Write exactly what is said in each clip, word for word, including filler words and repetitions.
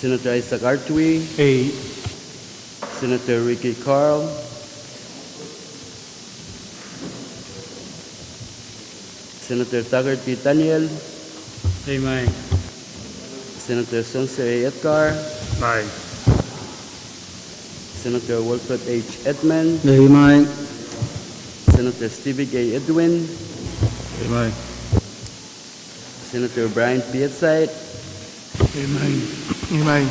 Senator Isaac Artui. Ei. Senator Ricky Carl. Senator Tucker T. Daniel. Ei, maing. Senator Spencer A. Edgar. Maing. Senator Wilfred H. Edmund. Ei, maing. Senator Stevick A. Edwin. Ei, maing. Senator Brian Pietsait. Ei, maing. Ei, maing.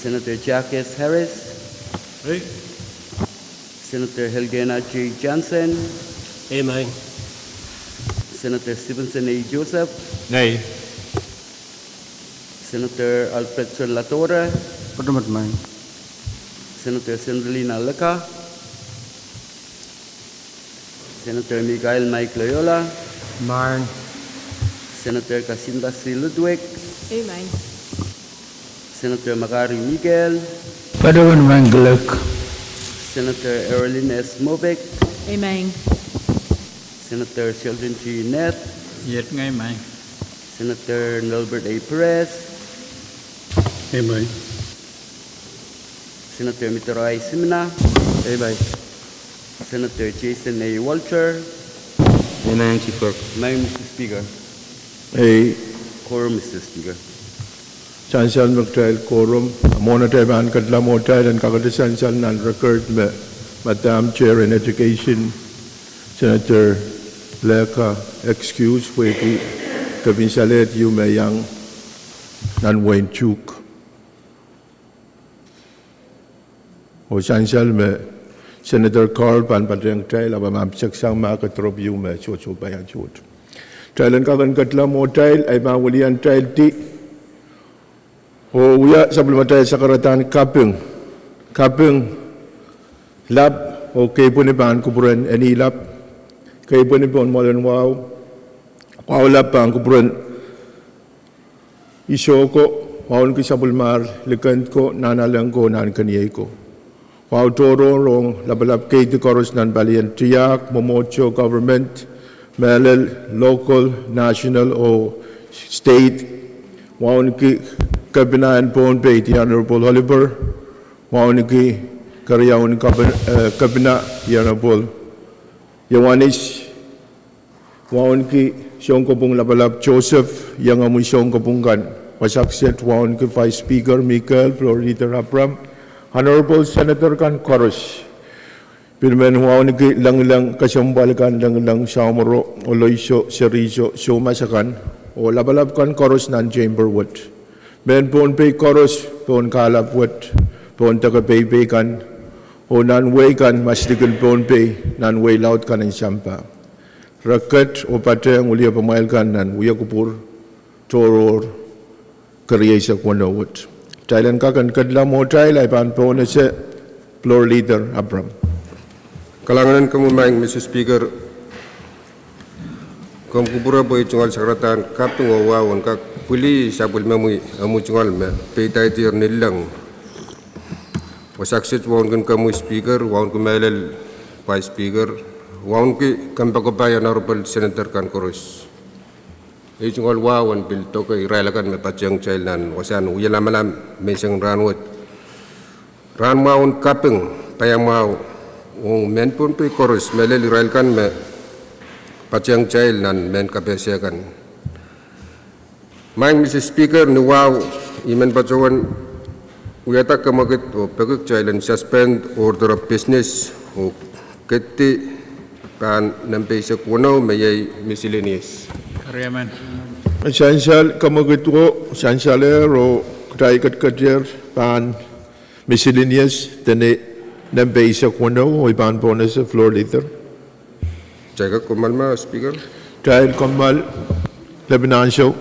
Senator Jack S. Harris. Ei. Senator Elkena J. Johnson. Ei, maing. Senator Stevenson A. Joseph. Ei. Senator Alfredson Ladora. Patomat, maing. Senator Sendrelina Leka. Senator Michael Mike Loyola. Maing. Senator Kasinda C. Ludwig. Ei, maing. Senator Makari Miguel. Patohwan, maing, clerk. Senator Erilyn S. Moffitt. Ei, maing. Senator Sheldon G. Neth. Iet ngehi, maing. Senator Nelbert A. Perez. Ei, maing. Senator Mitero I. Simina. Ei, maing. Senator Jason A. Walter. Ei, maing, Chief Clerk. Maing, Mister Speaker. Ei. Quorum, Mister Speaker. Sansal me kitail quorum, mwohn atail pahn ketlahng mwohtail, en kakete sansal nan record me Madam Chair en Education, Senator Leka, excuse pwehki kepin salehd ieu me iang nan wehin Chuuk. Oh sansal me Senator Carl pahn patehng kitail, ahpw e pahn piseksang ma ke drop ieu me sohte pahn iang sohte. Kitail en kak en ketlahng mwohtail, ahi pahn wiliandi kitail di. Oh wia sapwellimatail sakaradahn kaping. Kaping lap, oh keipweni pahn kupwuren Eni lap. Keipweni pohn Mwalen Wahu. Wahu lap pahn kupwuren Isoko, wauneki sapwellimar Likend ko, Nahnalek ko, Nahnkeniei ko. Wahu tohrohr ong lapalap keidi koaros nan palien tiahk, mwomwohdiso, government, mehlel local, national oh state. Wauneki kepina en Pohnpei, the Honorable Oliver. Wauneki keriaun kepina, the Honorable Ioanis. Wauneki sounkopwung lapalap Joseph, iengomwi sounkopwung kan. Wasa kiset wauneki Vice Speaker Mikel, Floor Leader Abram, Honorable Senator kan koaros. Pil men wauneki lengileng kesempwal kan, lengileng, samworo, oloiso, seriso, soumas akan, oh lapalap kan koaros nan chamber wet. Mehn Pohnpei koaros, pohn kahlap wet, pohn deke peipei kan, oh nan wehi kan, maslikin Pohnpei, nan wehi laud kan en sampah. Re ket oh patehng wiliepamwail kan nan wia kupwur tohrohr kerieisek weneu wet. Kitail en kak en ketlahng mwohtail, ahi pahn pohnese Floor Leader Abram. Kalahngan en komwi maing Mister Speaker. Komw kupwure pwe ei tungoal sakaradahn kaping oh wahu en kak pwili sapwellimomwi omwi tungoal me peidaidier nilleng. Wasa kiset wauneki komwi Speaker, wauneki mehlel Vice Speaker, wauneki kompoakepahi Honorable Senator kan koaros. Ei tungoal wahu en pil doke irail akan me patehng kitail nan wasahn wia lamalam menseng rahnwet. Rahnmwahu en kaping, paiamwahu ong mehn Pohnpei koaros, mehlel irail kan me patehng kitail nan mehn kapehse kan. Maing Mister Speaker, ni wahu I men patohwan wiahda kemwekid oh peki kitail en suspend order of business oh kedi pahn nempe eisek weneu me iei miscellaneous. Sansal kemwekid wo, sansalehr oh kitail ketiketier pahn miscellaneous, dene nempe eisek weneu, oh I pahn pohnese Floor Leader. Kitail kommoal ma Speaker? Kitail kommoal, lepin ansou.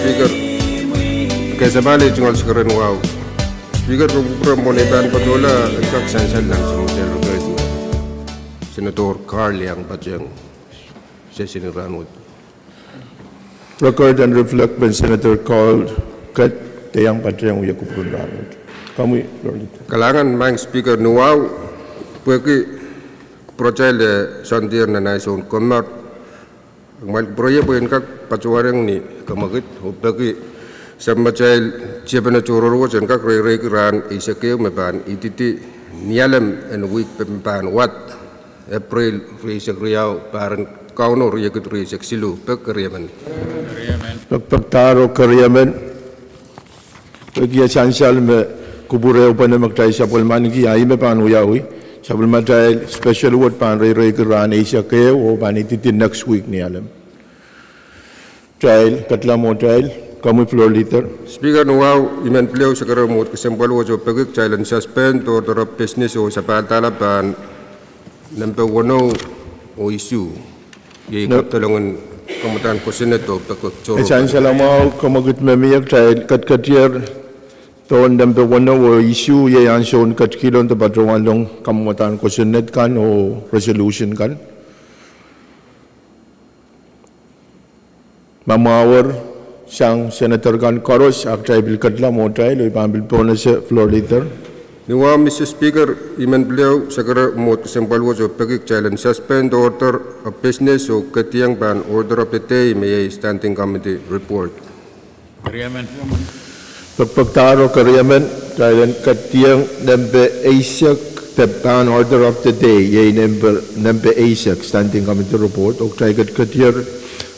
Speaker, kesempwal ei tungoal sekeren wahu. Speaker, ke kupwure mwo ni pahn patohla en kak sansal nan Senator Carl iang patehng session en rahnwet. Record en reflect me Senator Carl ket de iang patehng wia kupwuren rahnwet. Komwi, Floor Leader. Kalahngan, Madam Speaker, ni wahu pwehki kupwuratail e soandier nan ahi soun kommour. Kumwail kupwure ie pwe en kak patohwanehng ni kamwekid oh peki samatail tiepene tohrohr wet en kak reireiki rahn eisek ehu me pahn ididi Nialem en wihk me pahn wad, Epreil rieisek riau, pahr en Kauno riekid rieisek siluh. Pek keriemen. Pekpekdahr oh keriemen. Peki e sansal me kupwure pwene me kitail sapwellimaniki, a ih me pahn wiawi. Sapwellimatail special wet pahn reireiki rahn eisek ehu oh pahn ididi next week Nialem. Kitail ketlahng mwohtail, komwi Floor Leader. Speaker, ni wahu, I men pil ehu sekeren mwohd kesempwal wet oh peki kitail en suspend order of business oh sapahldahr pahn nempe weneu oh isuh. Iei kapdolongen kamwadahn kosonned oh pekpek tohrohr. E sansal mwahu, kamwekid me mie, kitail ketiketier pohn nempe weneu oh isuh, iei ansoun ketikihlo de patohwanlong kamwadahn kosonned kan oh resolution kan. Ma mwahuier sang senator kan koaros, a kitail pil ketlahng mwohtail oh I pahn pil pohnese Floor Leader. Ni wahu, Mister Speaker, I men pil ehu sekeren mwohd kesempwal wet oh peki kitail en suspend order of business oh ketieng pahn order of the day me iei standing committee report. Pekpekdahr oh keriemen, kitail en ketieng nempe eisek de pahn order of the day, iei nempe, nempe eisek, standing committee report, oh kitail ketiketier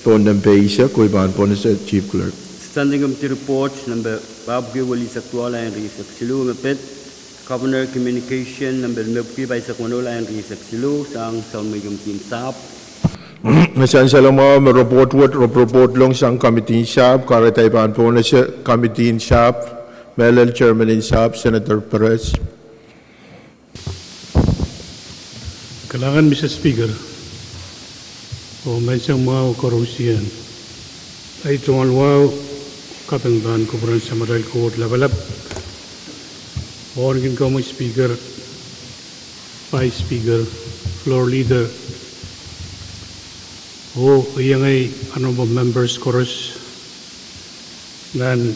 pohn nempe eisek oh I pahn pohnese Chief Clerk. Standing committee report nempe pahpwiki welihsek duwau, lain rieisek siluh me pid, Governor communication nempe limepwiki pahisek weneu, lain rieisek siluh, sang Sounmei Committee en Sahpw. Me sansal mwahu me report wet, rop-, report long sang committee en sahpw, kahrehda I pahn pohnese committee en sahpw, mehlel chairman en sahpw, Senator Perez. Kalahngan, Mister Speaker, oh menseng mwahu koarosie. Ahi tungoal wahu, kaping pahn kupwuren Samatail Koht Lapalap, wauneki komwi Speaker, Vice Speaker, Floor Leader, oh iengei honorable members koaros nan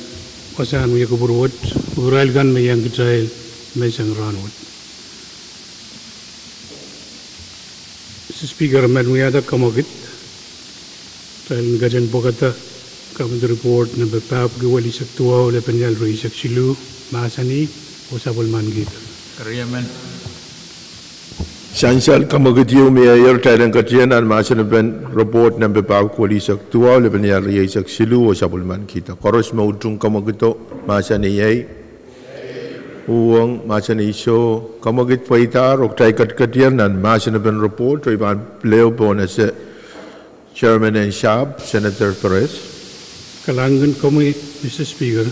wasahn wia kupwur wet, oh irail kan me iang kitail menseng rahnwet. Mister Speaker, I men wiahda kamwekid, kitail en ketin pwekada committee report nempe pahpwiki welihsek duwau, lepin ial rieisek siluh, mahsanih oh sapwellimanikihda. Sansal, kamwekid ieu mieier, kitail en ketin nan mahsanipen report nempe pahpwiki welihsek duwau, lepin ial rieisek siluh oh sapwellimanikihda. Koaros me utung kamwekido, mahsanih iei. Uhwong, mahsanih soh. Kamwekid pweidahr oh kitail ketiketier nan mahsanipen report oh I pahn pil ehu pohnese chairman en sahpw, Senator Perez. Kalahngan komwi, Mister Speaker.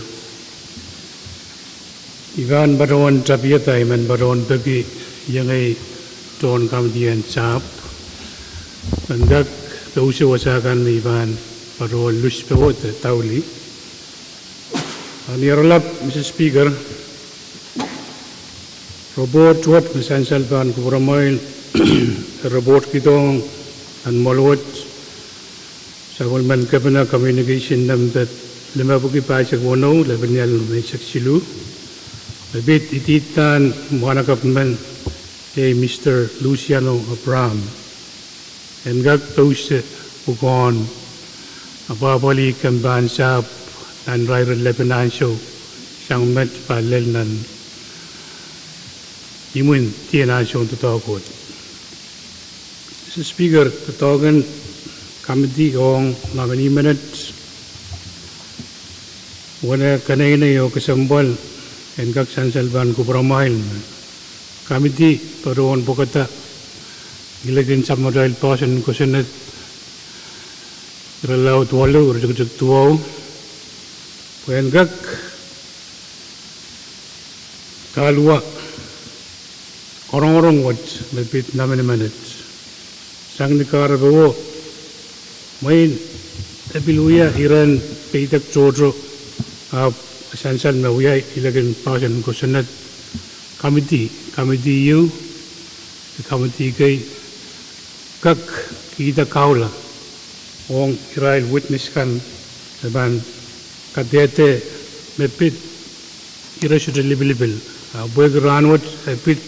I pahn patohwan tapiada I men patohwan peki iengei tohn committee en sahpw. Ren kak pousehwasa kan me I pahn patohwan luspohwede daulih. Ni oaralap, Mister Speaker, report wet me sansal pahn kupwuramwail, report kidohng nan mwoal wet, sapwellimen Kepina communication nempe limepwiki pahisek weneu, lepin ial rieisek siluh, me pid idihdahn mwahnakapw men, iei Mister Luciano Abraham, en kak pousehda pwukoahn apwahpwalih kempe en sahpw nan irair en lepin ansou, sang met pahn lel nan imwin dihn ansoun doadoahk wet. Mister Speaker, doadoahk en committee ong lamenih menet, wene keneinei oh kesempwal, en kak sansal pahn kupwuramwail me committee patohwan pwekada ilekin samatail poahsoan en kosonned irelaud waluh, iretikitik duwau, pwe en kak kaluwa rongorong wet me pid lamenih menet. Sang ni kahrepe, mwein e pil wia iren Idek tohto, ahpw sansal me wia ilek en poahsoan kosonned, committee, committee ieu, committee kei, kak kihda kahula ong irail witness kan me pahn kadehde me pid ire sohte lipilipil. Ah, pwehki rahnwet e pid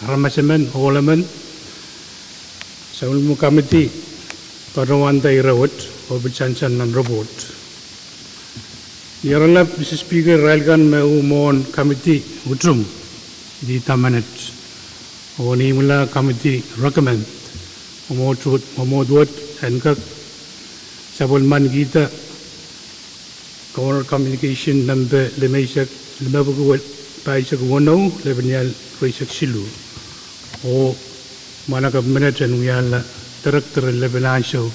aramas emen, ohl emen, sapwellime committee patohwanda ire wet oh pil sansal nan report. Ni oaralap, Mister Speaker, irail kan me mwohn committee utung, di dahme menet, oh ni imwila committee recommend, mwomwohd wet, mwomwohd wet en kak sapwellimanikihda Governor Communication nempe limeisek, limepwiki wel, pahisek weneu, lepin ial rieisek siluh. Oh mwahnakapw menet en wiahla director en lepin ansou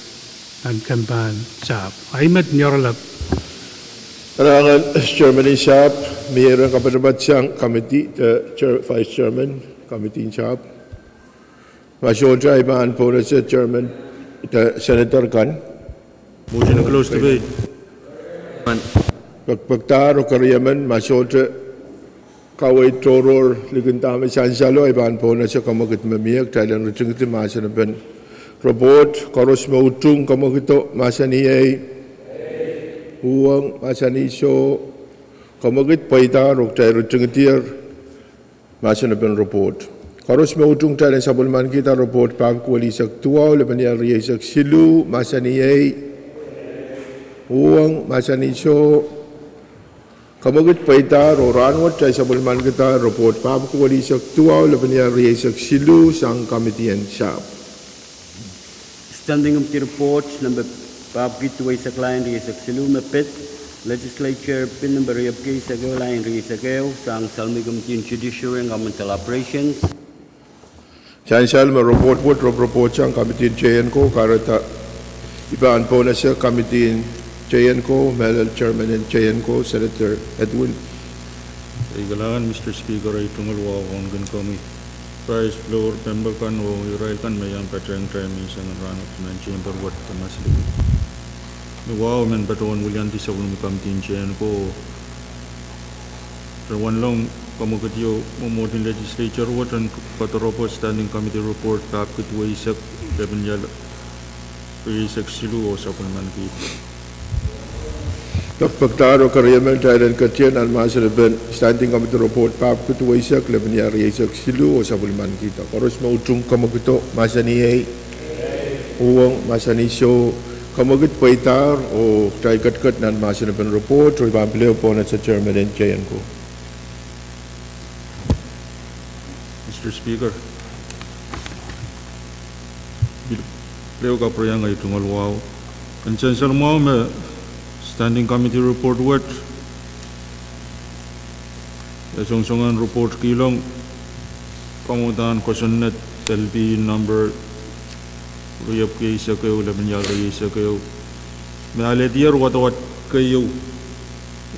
nan kempan sahpw. Ahi met, ni oaralap. Kalahngan, Chairman en sahpw, mie ren kapatapat sang committee, eh, Chair, Vice Chairman, committee en sahpw. Ma sohte, I pahn pohnese Chairman, eh, Senator kan. Motion to close debate. Pekpekdahr oh keriemen, ma sohte kaweid tohrohr likin dahme sansalo, I pahn pohnese kemwekid me mie, kitail en ritingidi mahsen en report. Koaros me utung kemwekido, mahsanih ei. Uhwong, mahsanih soh. Kemwekid pweidahr oh kitail ritingidier mahsen en report. Koaros me utung, kitail en sapwellimanikihda report papah welisek duwau, lepin ial rieisek siluh, mahsanih ei. Uhwong, mahsanih soh. Kemwekid pweidahr oh rahnwet kitail sapwellimanikihda report papah welisek duwau, lepin ial rieisek siluh, sang committee en sahpw. Standing Committee Report nempe papah duweisek lain rieisek siluh me pid, Legislature Bill nempe riepwiki eisek ehu lain rieisek ehu, sang Salmi Committee en Judiciary and Governmental Operations. Sansal me report wet rop report sang committee en J N C O, kahrehda I pahn pohnese committee en J N C O, mehlel Chairman en J N C O, Senator Edwin. Ei kalahngan, Mister Speaker, ei tungoal wahu ong komwi, rais floor member kan oh irail kan me iang patehng time en sang en rahnwet nan chamber wet de masliki. Ni wahu men patohwan wiliandi sapwellime committee en J N C O, re wenlong kemwekid ieu mwomwohd en legislature wet en koadoaropwe Standing Committee Report papah duweisek, lepin ial rieisek siluh oh sapwellimanikihda. Pekpekdahr oh keriemen, kitail en ketin nan mahsen en Standing Committee Report papah duweisek, lepin ial rieisek siluh oh sapwellimanikihda. Koaros me utung kemwekido, mahsanih ei. Uhwong, mahsanih soh. Kemwekid pweidahr oh kitail ketiket nan mahsen en report, oh I pahn pil ehu pohnese Chairman en J N C O. Mister Speaker, pil ehu kapwuriamwei tungoal wahu. Ken sansal mwahu me Standing Committee Report wet e songosong en report kihlong kamwadahn kosonned L P number riepwiki eisek ehu, lepin ial rieisek ehu, me alehdier wadawad keieu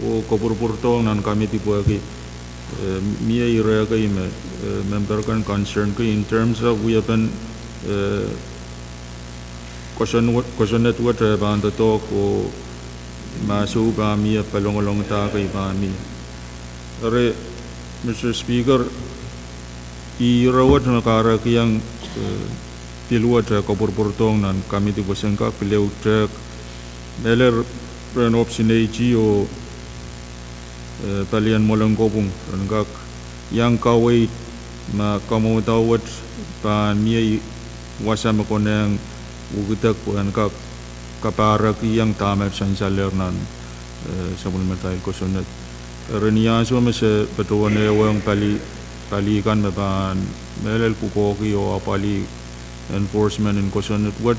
oh kopwurupwurdohng nan committee pwehki, eh, mie ire kei me, eh, member kan concern ki in terms of wiepen, eh, kosonned wet, kosonned wet e pahn doadoahk oh ma soh pahn mie, palongolongda kei pahn mie. Eri, Mister Speaker, ih ire wet me kahrekiong, eh, pil wet e kopwurupwurdohng nan committee pwe sen kak pil ehu tehk, mehlel rehn option A G oh, eh, palien mwoalen kopwung, ren kak iang kaweid ma kamwadau wet pahn mie wasa me konehng wekidek pwe en kak kapahrek iang dahme sansalehr nan, eh, sapwellimatail kosonned. Eri ni ansou me se patohwan ehuong pali, pali kan me pahn mehlel pwukoahki oh apwalih enforcement en kosonned wet,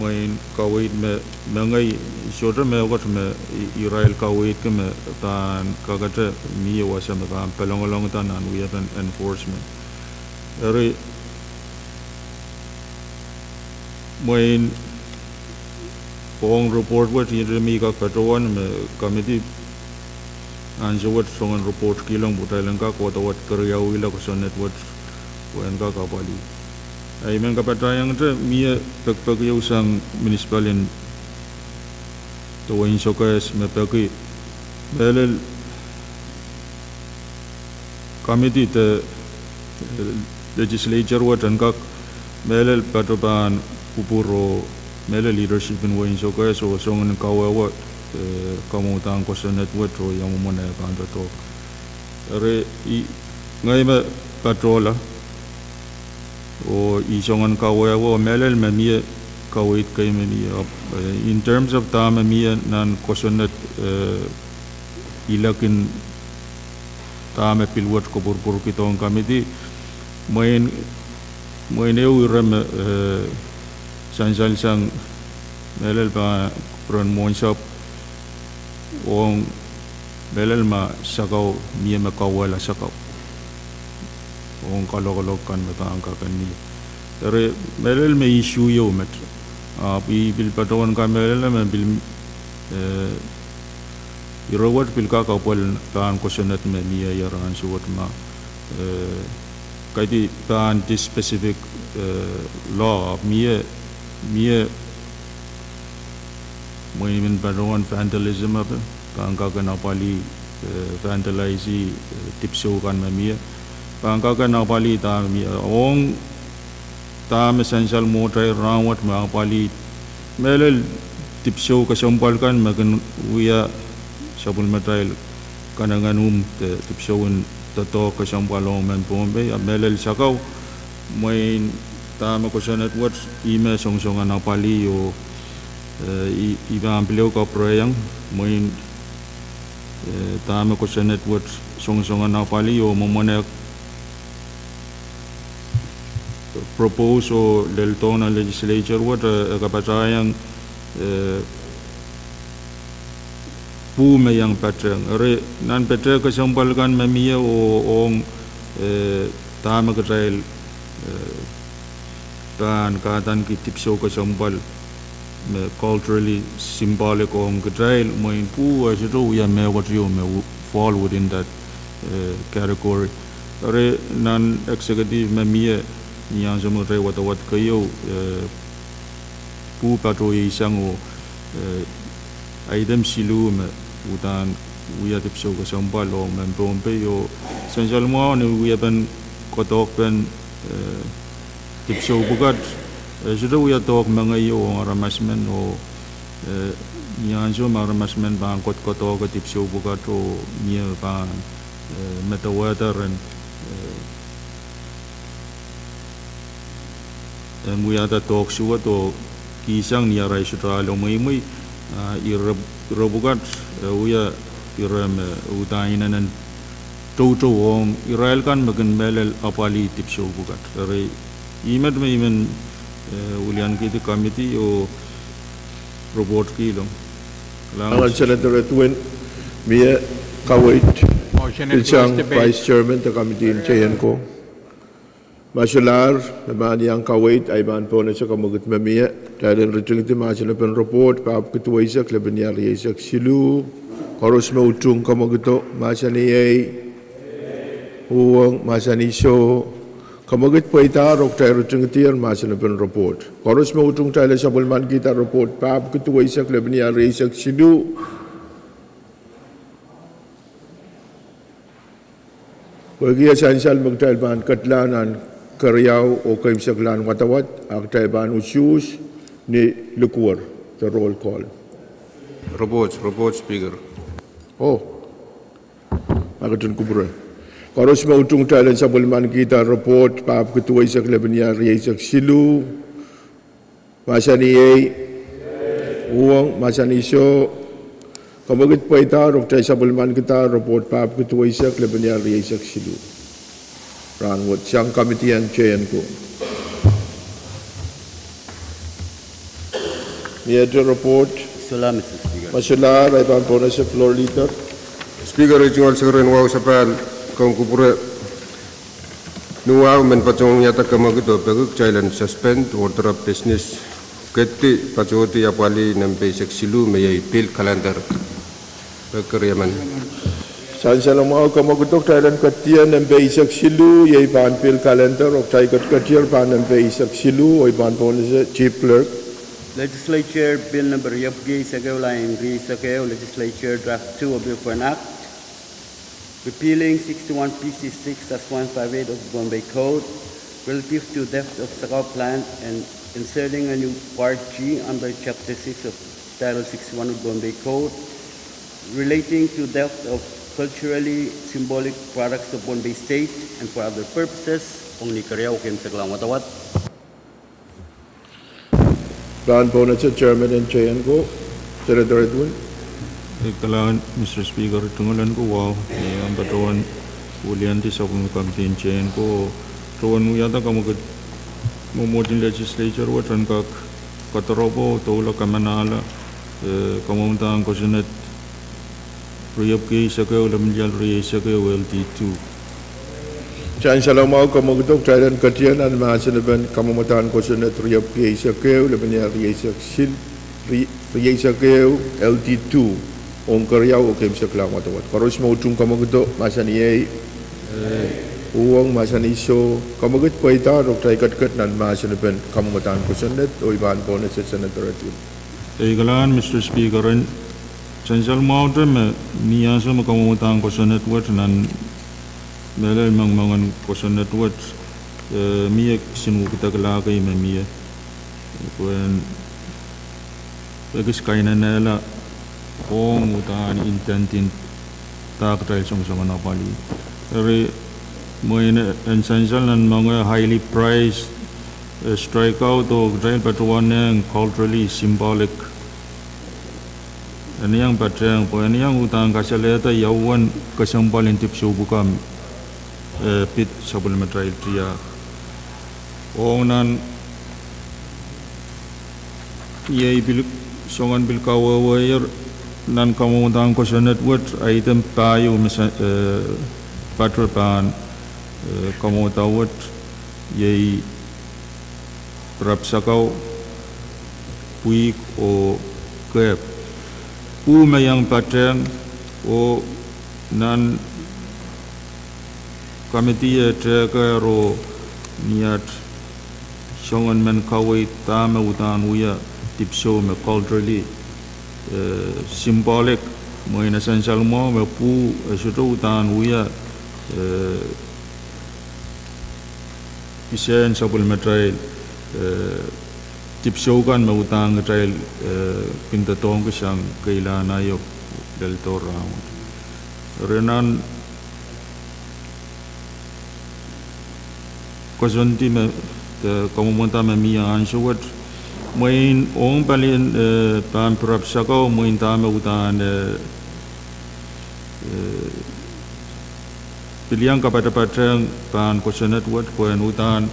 mwein kaweid me, mengei, sohte mehkot me i-, irail kaweidki me pahn kakete mie wasa me pahn palongolongda nan wiepen enforcement. Eri mwein ong report wet, ihte me I kak patohwan me committee ansou wet song en report kihlong pwe kitail en kak wadawad keriauwihla kosonned wet pwe en kak apwalih. Ahi men kapataiengte mie pekpek ieu sang municipal en Wein Sokehs me peki mehlel committee de, eh, legislature wet en kak mehlel patohwan kupwur oh mehlel leadership en Wein Sokehs oh soangen kawehwe, eh, kamwadang kosonned wet oh ia mwomwen e pahn doadoahk. Eri, i, ngehi me patohla oh i soangen kawehwe oh mehlel me mie kaweid kei me mie, eh, in terms of dahme mie nan kosonned, eh, ilek en dahme pil wet kupwurpwurki dohng committee, mwein, mwein ehu ire me, eh, sansal sang mehlel pahn kupwuren mwohnsapw ong mehlel ma sakau mie me kauwehla sakau ong kalokolok kan me pahn kak en mie. Eri mehlel me issue ieu met. Ahpw i pil patohwan kamehlele me pil, eh, ire wet pil kak apwal pahn kosonned me mie ia rahn suwed ma, eh, kaidehn pahn this specific, eh, law, mie, mie mwein men patohwan vandalism ape, pahn kak en apwalih, eh, vandalize, eh, dipwisou kan me mie. Pahn kak en apwalih dahme mie ong dahme sansal mwohtail rahnwet me apwalih mehlel dipwisou kesempwal kan me kin wia sapwellimatail kanengen uhmw de dipwisou en doadoahk kesempwal ong mehn Pohnpei, a mehlel sakau, mwein dahme kosonned wet ih me songosong en apwalih oh, eh, i, i pahn pil ehu kapwurehiong, mwein, eh, dahme kosonned wet songosong en apwalih oh mwomwen e propose oh lel dohng nan legislature wet, eh, e kapatahiong, eh, pwuh me iang patehng. Eri nan petehk kesempwal kan me mie oh ong, eh, dahme kitail, eh, pahn kahdaneki dipwisou kesempwal me culturally symbolic ong kitail, mwein pwuh e sohte wia mehkot ieu me fall within that, eh, category. Eri nan executive me mie ni ansou me kitail wadawad keieu, eh, pwuh patohwan sang oh, eh, item siluh me uhdahn wia dipwisou kesempwal ong mehn Pohnpei oh sansal mwahu ni wiepen koadoahkpen, eh, dipwisou pwukat, eh, sohte wia doahk mengei ong aramas men oh, eh, ni ansou me aramas men pahn koadoakoadoahke dipwisou pwukat oh mie pahn, eh, medewehda ren, eh, en wiahda doahk suwed oh kihsang ni arail sohte ale mweimwei, ah, ire, ire pwukat, eh, wia ire me uhdahn inenen toutou ong irail kan me kin mehlel apwalih dipwisou pwukat. Eri ih met me I men, eh, wiliankihdi committee oh report kihlong. Angan Senator Edwin, mie kaweid. Motion to close debate. Vice Chairman de committee en J N ko. Ma solahr, me pahn iang kaweid, ahi pahn pohnese kamwekid me mie, kitail en ritingidi mahsen en report, pahpwiki duweisek, lepin ia rieisek siluh, koaros me utung kamwekido, mahsanih ei, uhwong, mahsanih soh, kamwekid pweidahr oh kitail ritingidier mahsen en report. Koaros me utung kitail en sapwellimanikihda report, pahpwiki duweisek, lepin ia rieisek siluh, pwehki e sansal me kitail pahn ketla nan keriau oh keimwseklahn wadawad, a kitail pahn usuhs ni likwer, the roll call. Report, report, Speaker. Oh, ma ketin kupwure. Koaros me utung kitail en sapwellimanikihda report, pahpwiki duweisek, lepin ia rieisek siluh, mahsanih ei, uhwong, mahsanih soh, kamwekid pweidahr oh kitail sapwellimanikihda report, pahpwiki duweisek, lepin ia rieisek siluh. Rahnwet sang committee en J N ko. Miehte report. Solahr, Mister Speaker. Ma solahr, ahi pahn pohnese floor leader. Speaker, I tungoal sekeren wahu sapahl, komw kupwure. Ni wahu men patohwanohng ia kamwekid oh peki kitail en suspend order of business, kedi patohdi apwalih nempe eisek siluh me iei pil calendar. Peki riemen. Sansal mwahu, kamwekid oh kitail en kedi nempe eisek siluh, iei pahn pil calendar, oh kitail kedkedier pahn nempe eisek siluh, oh I pahn pohnese Chief Clerk. Legislature Bill Number riepwiki eisek ehu, lain rieisek ehu, Legislature Draft two, a Bill for an Act repealing sixty-one P C six dash one five eight of the Pohnpei Code relative to theft of sakau plant and inserting a new Part G under Chapter six of Title sixty-one of the Pohnpei Code relating to theft of culturally symbolic products of Pohnpei State and for other purposes. Ong ni keriau, keimwseklahng wadawad. Rahn pohnese Chairman en J N ko, Senator Edwin. Ei kalahngan, Mister Speaker, tungoalenki wahu, eh, ahn patohwan wiliandi sapwellime committee en J N ko, patohwan wiahda kamwekid mwomwohdiso en legislature wet en kak kadoaropwe, doula, kamanahla, eh, kamwomwdahn kosonned riepwiki eisek ehu, lepin lial rieisek ehu, L D two. Sansal mwahu kamwekid, kitail en ketier nan mahsen en kamwomwdahn kosonned riepwiki eisek ehu, lepin lial rieisek sil, ri-, rieisek ehu, L D two. Ong keriau, oh keimwseklahng wadawad. Koaros me utung kamwekido, mahsanih ei. Uhwong, mahsanih soh. Kamwekid pweida, oh kitail ketiket nan mahsen en kamwomwdahn kosonned, oh I pahn pohnese Senator Edwin. Ei kalahngan, Mister Speaker, en sansal mwahu te me mie ansou me kamwomwdahn kosonned wet nan mehlel moangen kosonned wet, eh, mie kisin wekidekla kei me mie. Pwehn ekis kainenehla ong uhdahn intent en dahkot kitail songosongen apwalih. Eri mwein en sansal nan moange highly priced, eh, strikeout oh kitail patohwanehng culturally symbolic. En iang patehng, pwe en iang uhdahn kasalehda ia uwen kesempwal en dipwisou pwukat, eh, pid sapwellimatail tiahk. Ong nan iei pil, songen pil kawehwehier nan kamwomwdahn kosonned wet, item pahieu me sa-, eh, patohwan pahn, eh, kamwomwda wet, iei pirap sakau, pwihk oh kehp. Pwuh me iang patehng, oh nan committee e tehkehr oh ni at songen men kaweid dahme uhdahn wia dipwisou me culturally, eh, symbolic, mwein e sansal mwahu me pwuh e sohte uhdahn wia, eh, kisehn sapwellimatail, eh, dipwisou kan me uhdahn kitail, eh, kin doadoahngki sang keilahn aio lel dohr rahnwet. Eri nan koasoandi me, eh, kamwomwada me mie ansou wet, mwein ong palien, eh, pahn pirap sakau, mwein dahme uhdahn, eh, eh, pil iang kapatapatehng pahn kosonned wet, pwehn uhdahn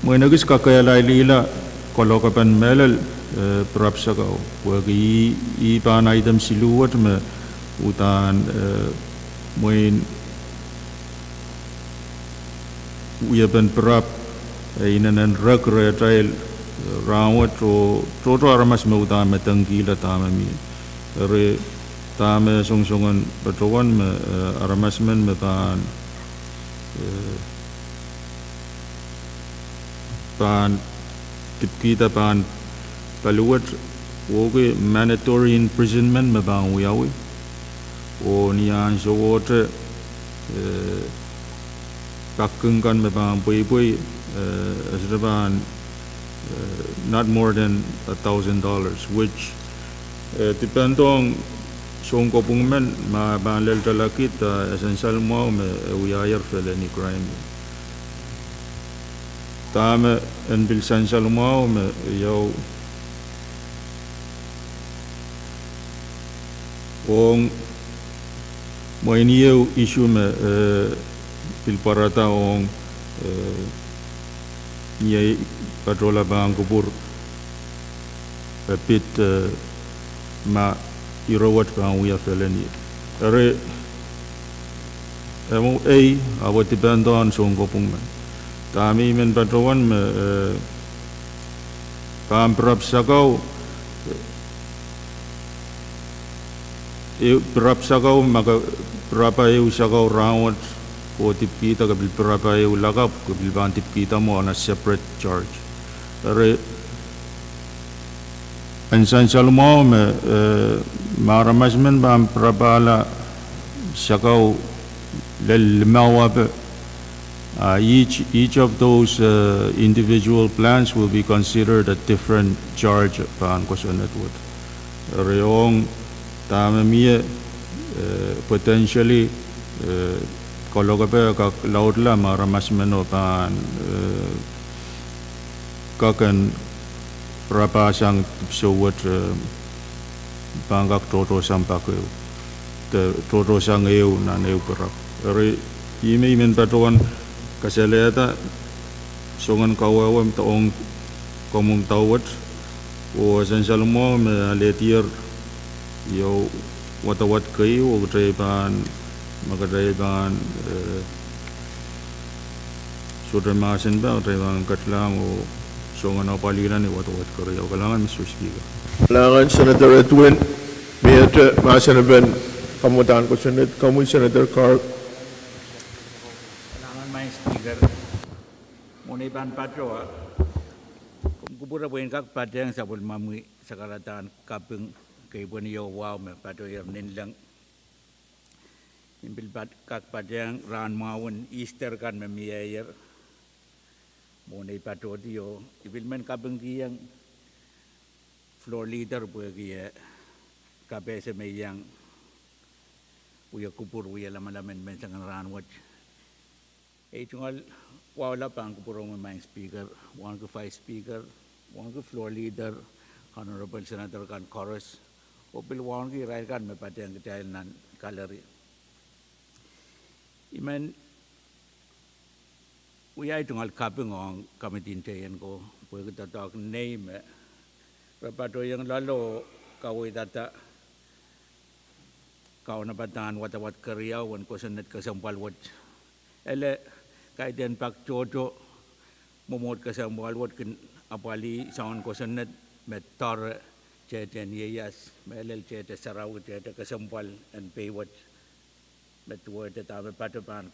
mwein ekis kakehlailihla kalokapen mehlel, eh, pirap sakau. Pwehki ih, ih pahn item siluh wet me uhdahn, eh, mwein wiepen pirap, eh, inenen rek rehtail, eh, rahnwet oh tohto aramas me uhdahn medengkihla dahme mie. Eri dahme songosongen patohwan me, eh, aramas men me pahn, eh, pahn dipkihda pahn paliwet, wehwehki mandatory imprisonment me pahn wiawi. Oh ni ansowohte, eh, pak kin kan me pahn pweipwei, eh, e sohte pahn, eh, not more than a thousand dollars, which, eh, dipendohng sounkopwung men ma pahn lel talakid, eh, e sansal mwahu me e wiahier felony crime. Dahme en pil sansal mwahu me iou ong mwein ieu issue me, eh, pil pwarada ong, eh, iei patohla pahn kupwur, eh, pid, eh, ma ire wet pahn wia felony. Eri, eh, mwo ei, ahpw dipendohng sounkopwung men. Dahme I men patohwan me, eh, pahn pirap sakau, eh, pirap sakau, ma ke pirapa ehu sakau rahnwet, oh dipkihda, ke pil pirapa ehu lakapw, ke pil pahn dipkihda mwo on a separate charge. Eri En sansal mwahu me, eh, ma aramas men pahn pirapahla sakau lel limau ape, ah, each, each of those, eh, individual plants will be considered a different charge pahn kosonned wet. Eri ong dahme mie, eh, potentially, eh, kalokepe kak laudla ma aramas meno pahn, eh, kak en rapahsang dipwisou wet, eh, pahn kak tohtohsang pak ehu, de tohtohsang ehu nan ehu pirap. Eri ihme I men patohwan kasalehda soangen kawehwe ong komwi mdau wet, oh sansal mwahu me alehdier iou wadawad keieu oh kitail pahn, ma kitail pahn, eh, sohte mahsen pak, kitail pahn ketlahng oh soangen apwalih nan wadawad keriau. Kalahngan, Mister Speaker. Kalahngan, Senator Edwin. Miehte mahsen en pahn kamwadahn kosonned, komwi Senator Carl. Kalahngan, Maing Speaker. Mwohn ei pahn patohwan, komw kupwure pwe I en kak patehng sapwellimomwi sakaradahn kaping, keipweni oh wahu me patohier ninleng. I pil pat-, kak patehng rahn mwahu en Easter kan me mieier. Mwohn ei patohdi oh I pil men kapingkihong floor leader pwehki eh kapehse me iang wia kupwur, wia lamalam en menseng en rahn wet. Ei tungoal wahula pahn kupwuromwi, Maing Speaker, wauneki Vice Speaker, wauneki floor leader, honorable senator kan koaros, oh pil wauneki irail kan me patehng kitail nan gallery. I men wia ei tungoal kaping ong committee en teienko pwehki doadoahk nei me re patohiong loale oh kaweidada kaunopadahn wadawad keriau en kosonned kesempwal wet. Ele, kaidehn pak tohto mwomwohd kesempwal wet kin apwalih soangen kosonned me doare tehtehn ieias, mehlel tehte sarawi, tehte kesempwal en pei wet, me duwehte dahme pato pahn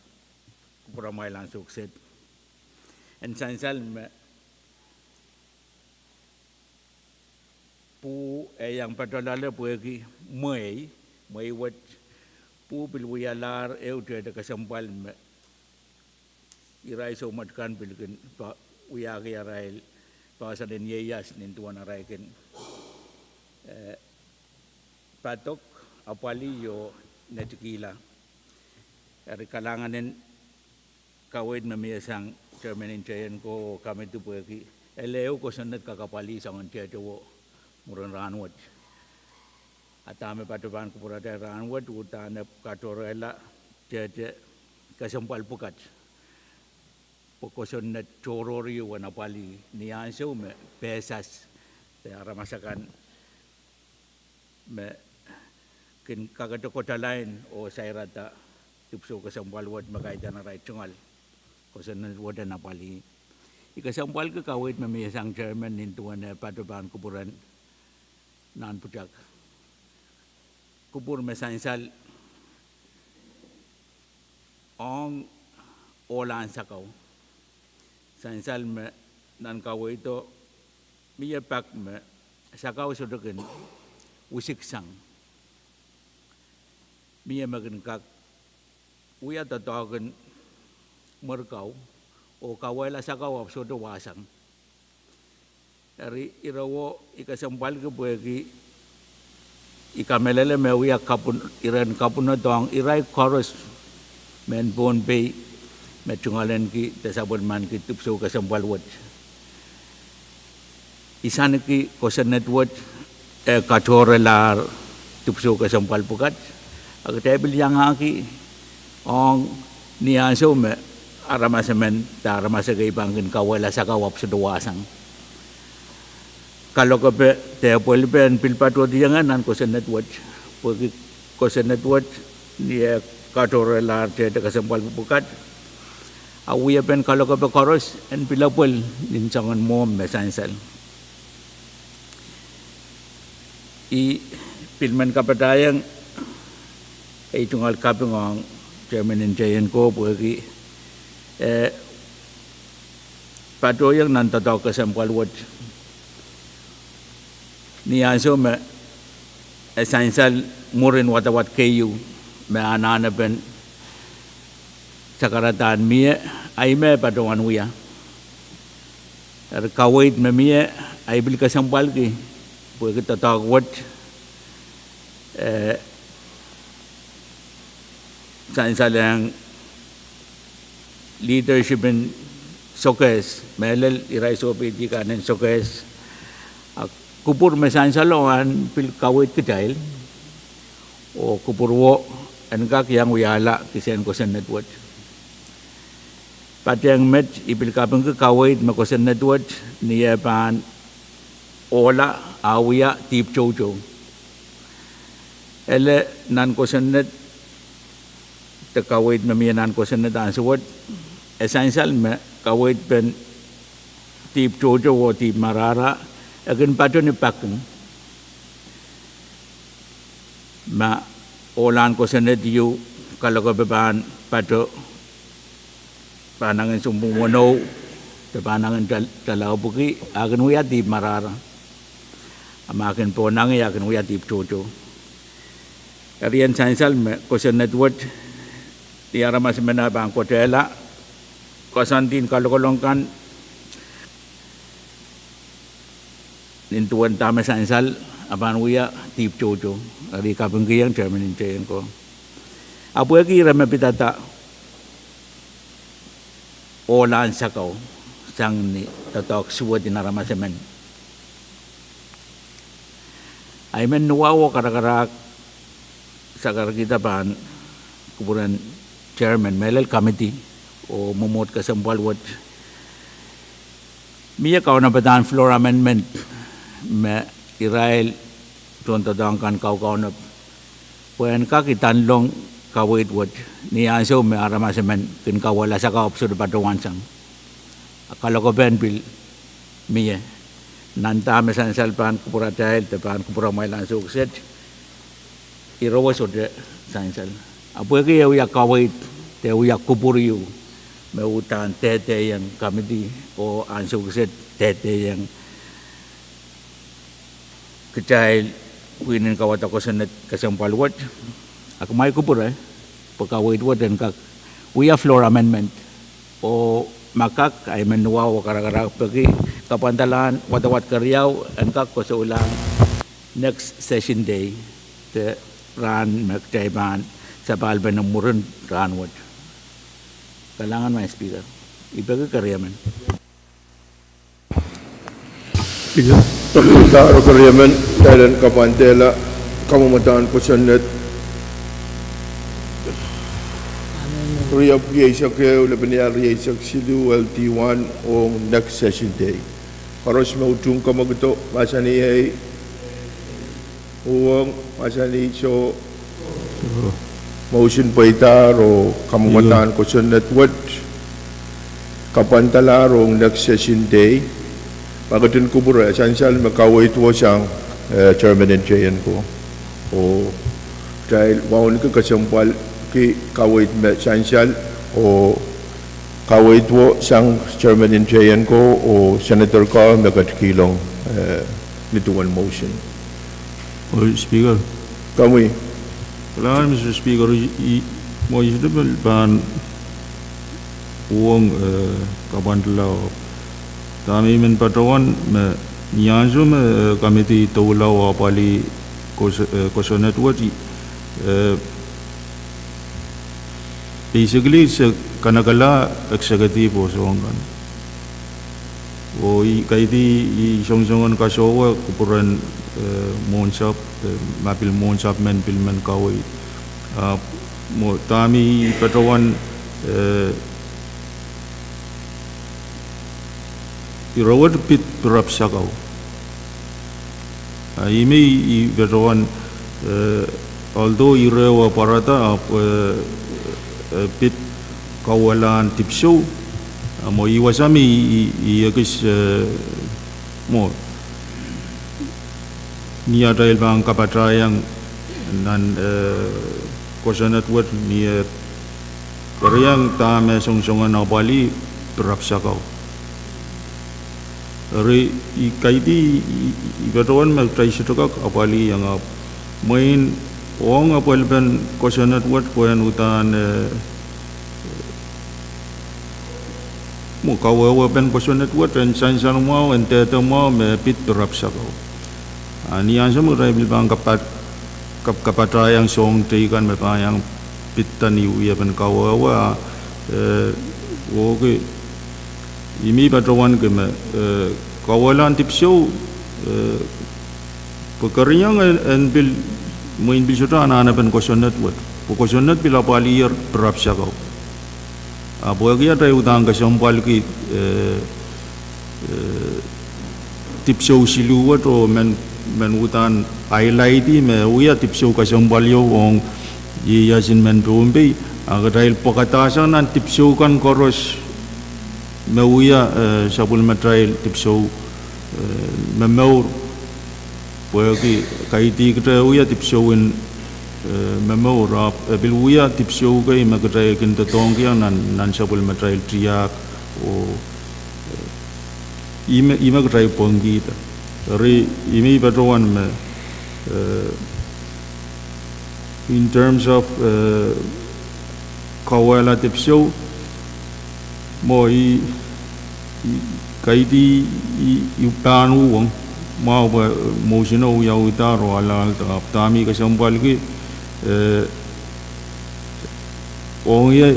kupwuramwail ansou kiset. En sansal me pwuh e iang pato loale pwehki mwehi, mwehi wet, pwuh pil wialahr ehu tehte kesempwal me irail soumwet kan pil kin pa-, wiahki arail poahsoan en ieias nin duwen arail kin, eh, padok, apwalih oh netikihla. Eri kalahngan en kaweid me mie sang chairman en teienko oh committee pwehki ele ehu kosonned kak apwalih soangen tehte wo mwurin rahn wet. A dahme pato pahn kupwuratail rahn wet uhdahn e katohrehla tehte kesempwal pwukat, pwe kosonned tohrohr ehu en apwalih ni ansou me pesas de aramas akan me kin kakete kodalain oh sairada dipwisou kesempwal wet me kaidehn arail tungoal, kosonned wet en apwalih. I kesempwalki kaweid me mie sang chairman nin duwen eh pato pahn kupwuren nan pwutak. Kupwur me sansal ong ohlahn sakau. Sansal me nan kaweido mie pak me sakau sohte kin wisiksang. Mie me kin kak wia doadoahk en mwerkau oh kawehla sakau ahpw sohte wahsang. Eri ire wo I kesempwalki pwehki I kamehlele me wia kapwun-, iren kapwunod ong irail koaros mehn Pohnpei me tungoalenki de sapwellimaniki dipwisou kesempwal wet. I saneki kosonned wet e katohrelahr dipwisou kesempwal pwukat, a kitail pil iangahki ong ni ansou me aramas emen de aramas ekei pahn kin kawehla sakau ahpw sohte wahsang. Kalokepe de pwelpen pil patohdiong nan kosonned wet, pwehki kosonned wet ni e katohrelahr tehte kesempwal pwukat, a wiepen kalokepe koaros en pil epwel nin soangen mwohmw me sansal. I pil men kapatahieng ei tungoal kaping ong chairman en teienko pwehki e patohiong nan doadoahk kesempwal wet ni ansou me e sansal mwurin wadawad keieu me anahnepen sakaradahn mie, ahi me e patohwan wia. Eri kaweid me mie, ahi pil kesempwalki, pwehki doadoahk wet, eh, sansalehng leadership en Sokehs, mehlel irail sohpeidi kan en Sokehs. A kupwur me sansalo ahn pil kaweid kitail, oh kupwurwo en kak iang wiahla kisehn kosonned wet. Patehng met I pil kapingki kaweid me kosonned wet ni eh pahn ohla, ah wia dihp toutou. Ele nan kosonned, de kaweid me mie nan kosonned ansou wet, e sansal me kaweid pen dihp toutou oh dihp marahra, e kin pato ni paking. Ma ohlahn kosonned ieu, kalokepe pahn pato, pahn angin sounpwong weneu, de pahn angin tal-, talahupwiki, a kin wia dihp marahra. A ma kin pohnangi a kin wia dihp toutou. Eri en sansal me kosonned wet, ni aramas emen ah pahn kotehla, koasoandi en kalokolok kan, nin duwen dahme sansal, a pahn wia dihp toutou. Eri kapingkihong chairman en teienko. A pwehki ire me pidada ohlahn sakau, sang ni doadoahk suwed en aramas emen. Ahi men nuwau oh karakarahk, sakarkihda pahn kupwuren chairman, mehlel committee, oh mwomwohd kesempwal wet. Mie kaunopadahn floor amendment me irail tohndoadoahk kan kaukaunop, pwe en kak idanlong kaweid wet, ni ansou me aramas emen kin kawehla sakau ahpw sohte patohwan sang. A kalokepen pil mie. Nan dahme sansal pahn kupwuratail, de pahn kupwuramwail ansou kiset, irowo sohte sansal. A pwehki e wia kaweid, de e wia kupwur ieu, me uhdahn dehdeiong committee, oh ansou kiset dehdeiong kitail pwihn en kauwada kosonned kesempwal wet. A kumwail kupwure, pwe kaweid wet en kak wia floor amendment. Oh ma kak, ahi men nuwau oh karakarahk peki, kapwandalahn wadawad keriau en kak koasoilahng next session day, de rahn me kitail pahn sapahlpene mwurin rahn wet. Kalahngan Madam Speaker. I peki keriemen. Speaker. Dr. Taro keriemen, kitail en kapwandehla kamwomwadahn kosonned riehk rieisek ehu, lepin riehk rieisek siluh, L D one, ong next session day. Koaros me utung kamwakido, mahsanih ei. Uhwong, mahsanih soh. Motion pweidahr oh kamwomwadahn kosonned wet kapwandalahr ong next session day. Ma ketin kupwure, e sansal me kaweid wo sang, eh, chairman en teienko. Oh kitail wauneki kesempwalki kaweid me sansal, oh kaweid wo sang chairman en teienko oh senator ko me ketikihong, eh, ni duwen motion. Oh, Speaker. Komwi. Kalahngan, Mister Speaker, i, i, mwo I sohte pil pahn uhwong, eh, kapwandala oh dahme I men patohwan me ni ansou me, eh, committee doula oh apwalih kos-, eh, kosonned wet, eh, basically se kanekehla executive oh soangen kan. Oh I kaidehn I songosong en kasohwe kupwuren, eh, mwohnsapw, eh, ma pil mwohnsapw men pil men kaweid. Ah, mwo dahme I patohwan, eh, ire wet pid pirap sakau. Ah, ih me I, I patohwan, eh, although ire wet pwarada, ah, eh, eh, pid kauwehla dipwisou, ah, mwo ih wasa me I, I, I ekis, eh, mwo ni atail pahn kapatahiong nan, eh, kosonned wet ni, eh, keriong dahme songosong en apwalih pirap sakau. Eri, I kaidehn, I, I, I patohwan me kitail sohte kak apwalih iang ahpw mwein ong apwalipen kosonned wet pwehn uhdahn, eh, mwo kawehwepen kosonned wet en sansal mwahu, en dehde mwahu me pid pirap sakau. A ni ansou me kitail pil pahn kapat-, kap-, kapatahiong soahng teikan me pahn iang pid ni wiepen kawehwe, a, eh, woke, I mih patohwan ke me, eh, kawehla dipwisou, eh, pwe keriong en, en pil, mwein pil sohte anahnepen kosonned wet. Pwe kosonned pil apwaliher pirap sakau. A pwehki atail uhdahn kesempwalki, eh, eh, dipwisou siluh wet oh men, men uhdahn highlight me wia dipwisou kesempwal ieu ong ieiasin men Pohnpei, a kitail pwekadahsang nan dipwisou kan koaros me wia, eh, sapwellimatail dipwisou, eh, me mour, pwehki kaidehkitail wia dipwisou en, eh, me mour, ahpw e pil wia dipwisou kei me kitail kin doadoahngkiong nan, nan sapwellimatail tiahk oh, eh, ihme, ihme kitail pwongkihda. Eri, I mih patohwan me, eh, in terms of, eh, kawehla dipwisou, mwo I, I kaidehn I, I pahn uhwong mwahu pwe motion o wiawihdahr oh alehda, ahpw dahme I kesempwalki, eh, ong ie,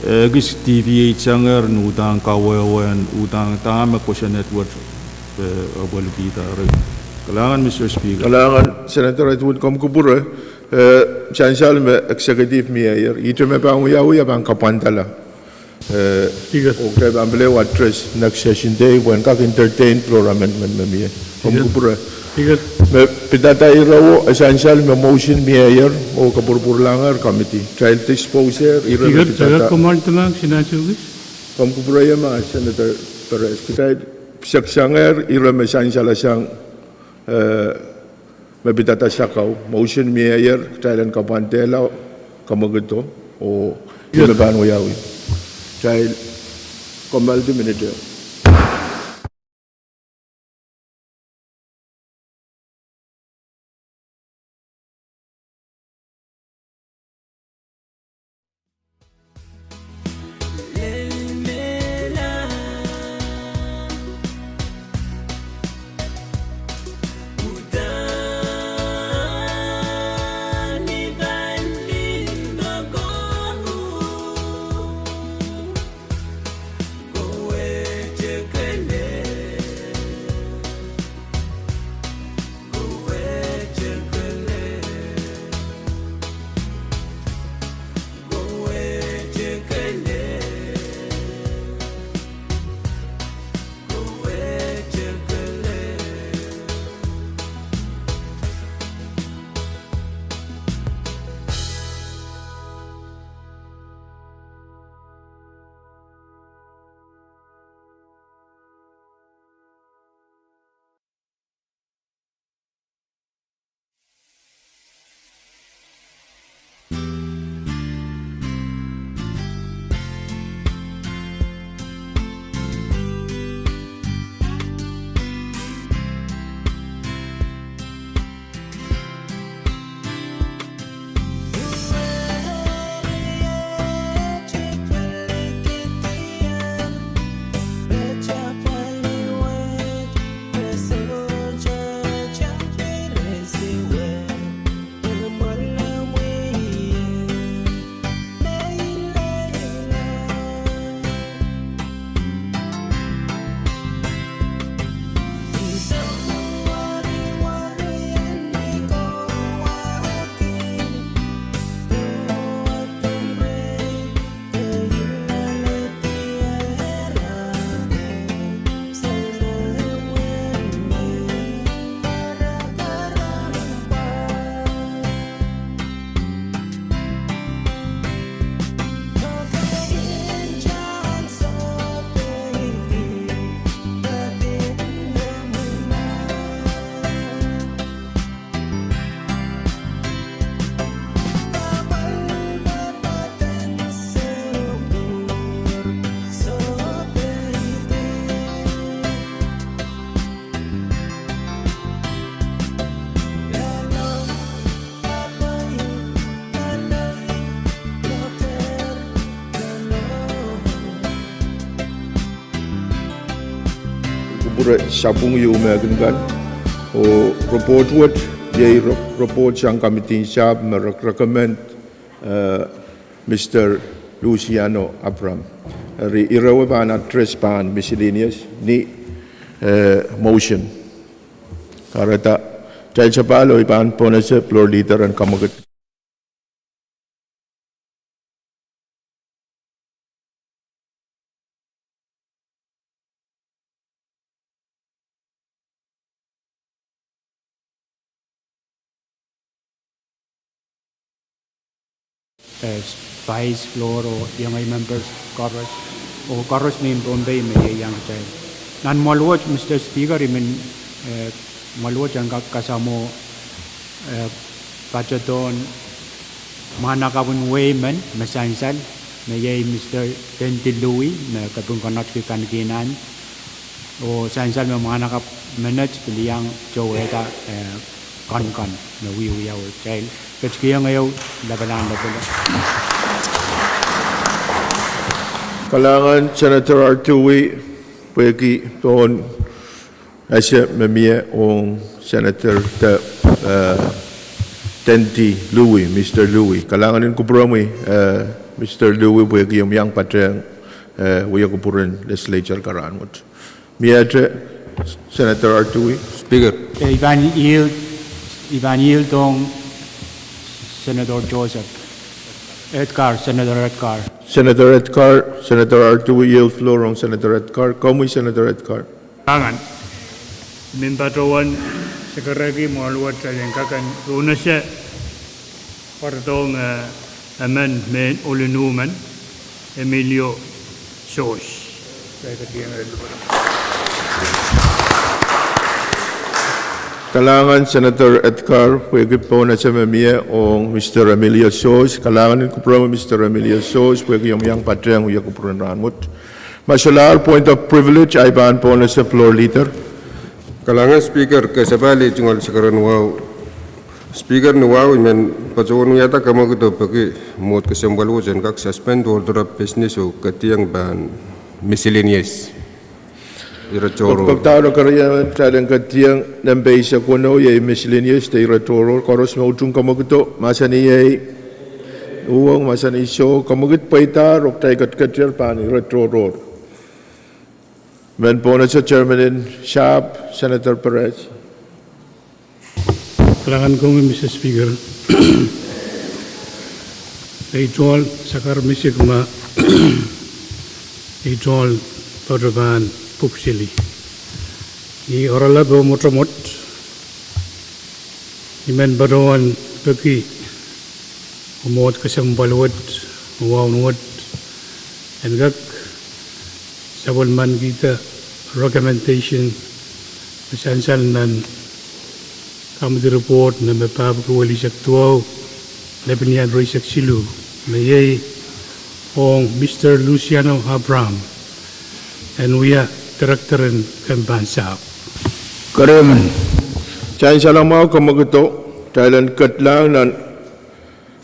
eh, ekis deviate sangehr ni uhdahn kawehwehn uhdahn dahme kosonned wet, eh, apwalikihda. Eri, kalahngan, Mister Speaker. Kalahngan, Senator Edwin, komw kupwure, eh, sansal me executive miehier, ihte me pahn wiawi e pahn kapwandala. Eh, Speaker. Oh kitail pahn pil address next session day, pwehn kak entertain floor amendment me mie. Komw kupwure. Speaker. Me pidada ire wet, e sansal me motion miehier oh kapwurpwurlahngehr committee. Kitail dispose ehr ire me pidada. Speaker, komw kupwure ma Senator Perez. Kitail seksangehr ire me sansalasang, eh, me pidada sakau, motion miehier, kitail en kapwandehla, kamwekid, oh ih me pahn wiawi. Kitail, komw alehdi minute. Re sapwung ieu me kin kan. Oh report wet, iei re-, report sang committee en sahpw me re-, recommend, eh, Mister Luciano Abraham. Eri ire wet pahn address pahn miscellaneous ni, eh, motion. Kahrehda, kitail sapahl oh I pahn pohnese floor leader en kamwakid. Eh, Vice Floor oh iengei members koaros, oh koaros mehn Pohnpei me ieiang kitail. Nan mwaluwet, Mister Speaker, I men, eh, mwaluwet en kak kasamwo, eh, patohdohn mwahnakapw en wehi men me sansal, me iei Mister Tendi Lui, me kepin konotki kanikihnen, oh sansal me mwahnakapw menet pil iang towehda, eh, konkon me wiewia wet. Kitail ketikihong ehu lapalahn lapalap. Kalahngan Senator Artui, pwehki pohn ese me mie ong Senator Te-, eh, Tendi Lui, Mister Lui. Kalahngan en kupwuromwi, eh, Mister Lui, pwehki omw iang patehng, eh, wia kupwuren legislature kan rahnwet. Miehte, Senator Artui. Speaker. Eh, I pahn yield, I pahn yield ong Senator Joseph. Edgar, Senator Edgar. Senator Edgar, Senator Artui yield floor ong Senator Edgar. Komwi Senator Edgar. Kalahngan. I men patohwan sekerehki mwaluwet kitail en kak en pohnese patohdohng, eh, emen mehn Ohl en Uhmmen, Emilio Source. Kalahngan Senator Edgar, pwehki pohnese me mie ong Mister Emilio Source. Kalahngan en kupwuromwi Mister Emilio Source, pwehki omw iang patehng wia kupwuren rahnwet. Ma solahr point of privilege, I pahn pohnese floor leader. Kalahngan Speaker, ke sapahl iei tungoal sakaradahn wahu. Speaker, ni wahu I men patohwan wiahda kamwakido pwehki mwohd kesempwal wet en kak suspend order of business oh ketieng pahn miscellaneous. Ire tohrohr. Pwekpwekdahr oh keriemen, kitail en ketieng nempe eisek weneu, iei miscellaneous de ire tohrohr. Koaros me utung kamwakido, mahsanih iei. Uhwong, mahsanih soh. Kamwakid pweidahr oh kitail ketiketier pahn ire tohrohr. Mehn pohnese chairman en sahpw, Senator Perez. Kalahngan komwi, Mister Speaker. Ei tohn sakar misik ma, ei tohn patohwan pwupwseli. Ni oaralap oh mwotomwot, I men patohwan peki mwohd kesempwal wet, waun wet, en kak sapwellimanikihda recommendation me sansal nan committee report nempe pahpwiki weliseik duwau, lepin ian rieisek siluh, me iei ong Mister Luciano Abraham en wia director en kempahn sahpw. Keriemen. Sansal mwahu kamwakido, kitail en kedlahng nan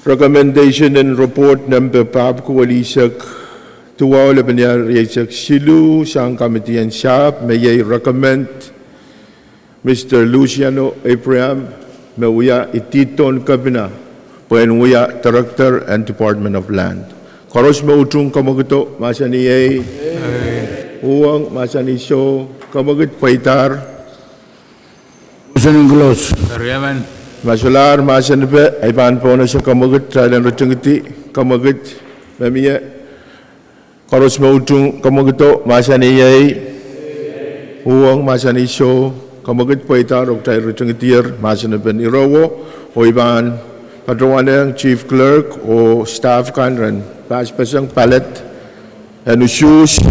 recommendation en report nempe pahpwiki weliseik duwau, lepin ian rieisek siluh, sang committee en sahpw, me iei recommend Mister Luciano Abraham me wia idihdohn kepina pwehn wia director en Department of Land. Koaros me utung kamwakido, mahsanih iei. Uhwong, mahsanih soh. Kamwakid pweidahr. Motion close. Ma solahr mahsanipe, I pahn pohnese kamwakid, kitail en ritingidi kamwakid me mie. Koaros me utung kamwakido, mahsanih iei. Uhwong, mahsanih soh. Kamwakid pweidahr oh kitail ritingidier mahsanipen ire wo. Oh I pahn patohwanehng Chief Clerk oh staff kan ren passpaseng ballot en usuhs,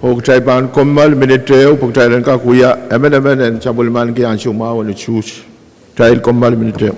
oh kitail pahn kommoal minit ehu pwe kitail en kak wia emenemen en sapwellimaniki ansou mwahu en usuhs. Kitail kommoal minit ehu.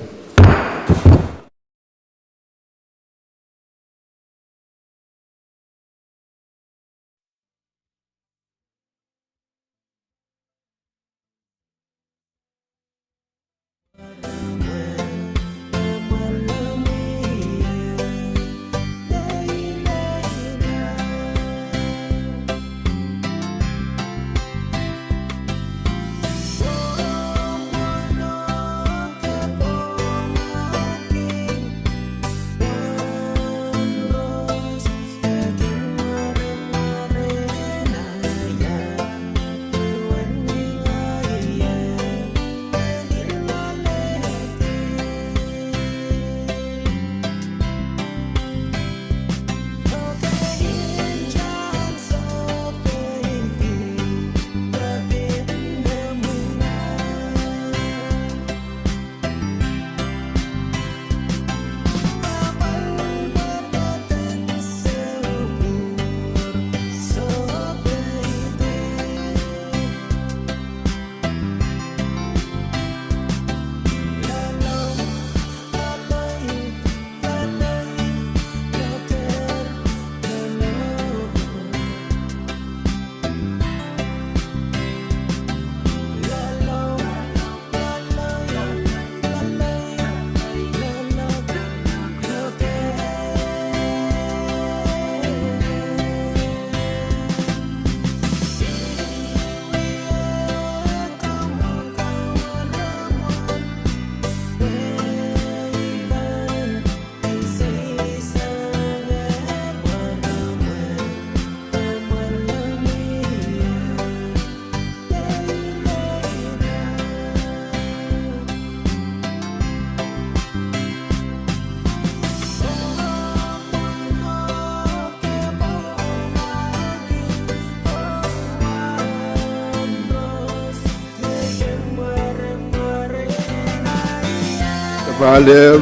Pahlehr,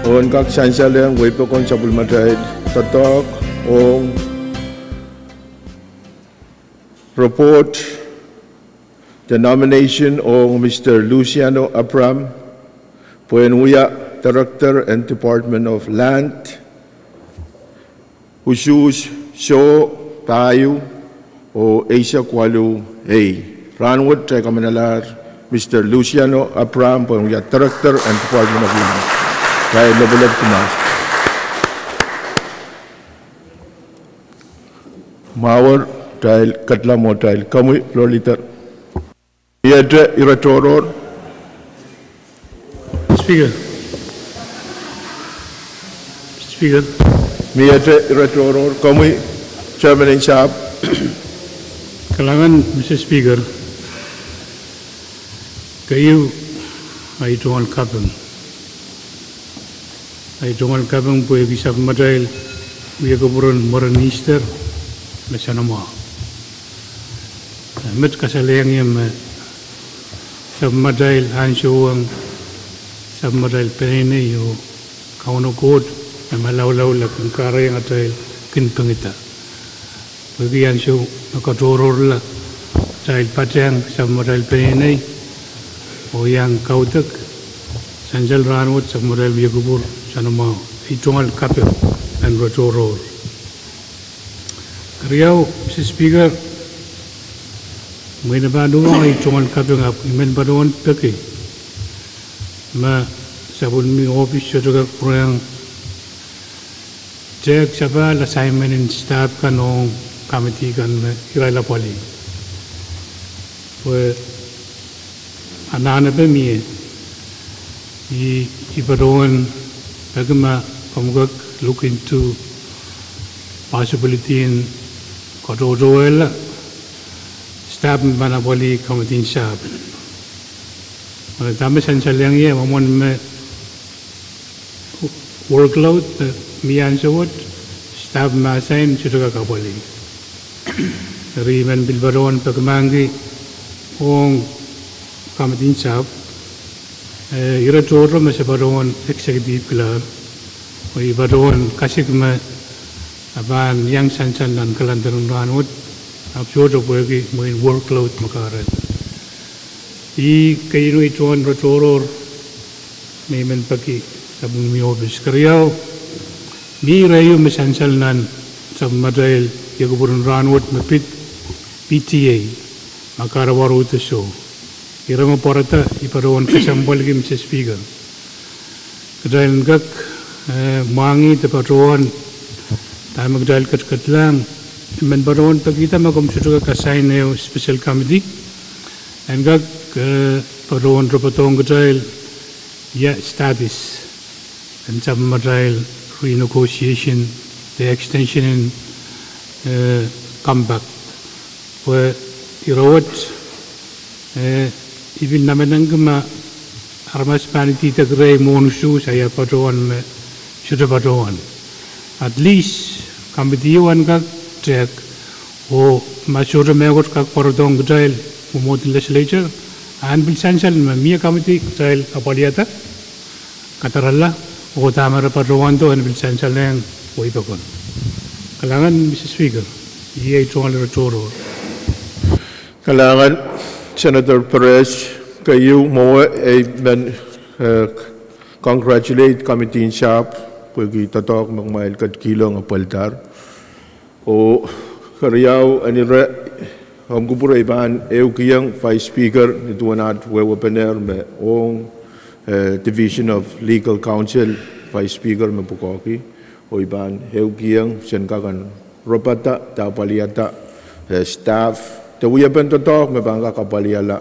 oh en kak sansalehng wehi pokon sapwellimatail doadoahk ong report, the nomination ong Mister Luciano Abraham pwehn wia Director en Department of Land, usuhs soh pahieu oh eisek waluh ei. Rahnwet kitail kamanahlahr Mister Luciano Abraham pwehn wia Director en Department of Land. Kitail lopilopil kumwail. Mwahuer, kitail ketlahng mwohtail komwi, Floor Leader. Miehte ire tohrohr? Speaker. Speaker. Miehte ire tohrohr? Komwi, Chairman en Sahpw. Kalahngan, Mister Speaker. Keieu, ahi tungoal kaping. Ahi tungoal kaping pwehki sapwellimatail wia kupwuren mwurin Easter me soanamwahu. Met kasalehiong ie me sapwellimatail ansou ong sapwellimatail peneinei oh Kauno Koht me malaulaula kin kahrehiong atail kin pingida. Pwehki ansou me katohrohrla, kitail patehng sapwellimatail peneinei oh iang kaudok sansal rahnwet sapwellimatail wia kupwur soanamwahu. Ahi tungoal kaping en re tohrohr. Keriau, Mister Speaker, mwein e pahn uhwong ahi tungoal kaping, ahpw I men patohwan peki me sapwellime ohpis sohte kak pwurehng tehk sapahl assignment en staff kan ong committee kan me irail apwalih. Pwe anahnepe mie, I, I patohwan peki ma komw kak look into possibility en katohtohwehla staff me pahn apwalih committee en sahpw. Me dahme sansalehiong ie, mwomwen me workload me mie ansou wet, staff me assign sohte kak apwalih. Eri I men pil patohwan peki mahkki ong committee en sahpw, eh, ire tohrohr me se patohwan executive clerk, oh I patohwan kasik me e pahn iang sansal nan calendar en rahnwet, ahpw sohte pwehki mwein workload me kahrehda. Ih keieun ahi tungoal re tohrohr me I men peki sapwellime ohpis. Keriau, mie ire ehu me sansal nan sapwellimatail wia kupwuren rahnwet me pid P T A, me kahrepen warohng de soh. Ire me pwarada I patohwan kesempwaliki, Mister Speaker. Kitail en kak, eh, mwahngih de patohwan, dahme kitail ketketlahng, I men patohwan pekihda ma komw sohte kak assign ehu special committee en kak, eh, patohwan repoadohng kitail ia status en sapwellimatail renegotiation de extension en, eh, compact. Pwe ire wet, eh, I pil namenengki ma aramas pahn ididek rehi mwohn usuhs, a ia patohwan me sohte patohwan. At least committee ehu en kak tehk, oh ma sohte mehkot kak pwarodohng kitail mwomwohd en legislature, a en pil sansal me mie committee kitail apwalihada, kadarala, oh dahme re patohwando en pil sansalehng wehi pokon. Kalahngan, Mister Speaker, iei tungoal re tohrohr. Kalahngan, Senator Perez. Keieu, mwowe I men, eh, congratulate committee en sahpw pwehki doadoahk me kumwail ketikihong apwalihdahr. Oh keriau, en ire omw kupwure I pahn ehukihong Vice Speaker ni duwen aht wehwehpenehr me ong, eh, Division of Legal Counsel, Vice Speaker me pwukoahki. Oh I pahn ehukihong sen kak en repoada de apwalihada, eh, staff de wiepen doadoahk me pahn kak apwalihla,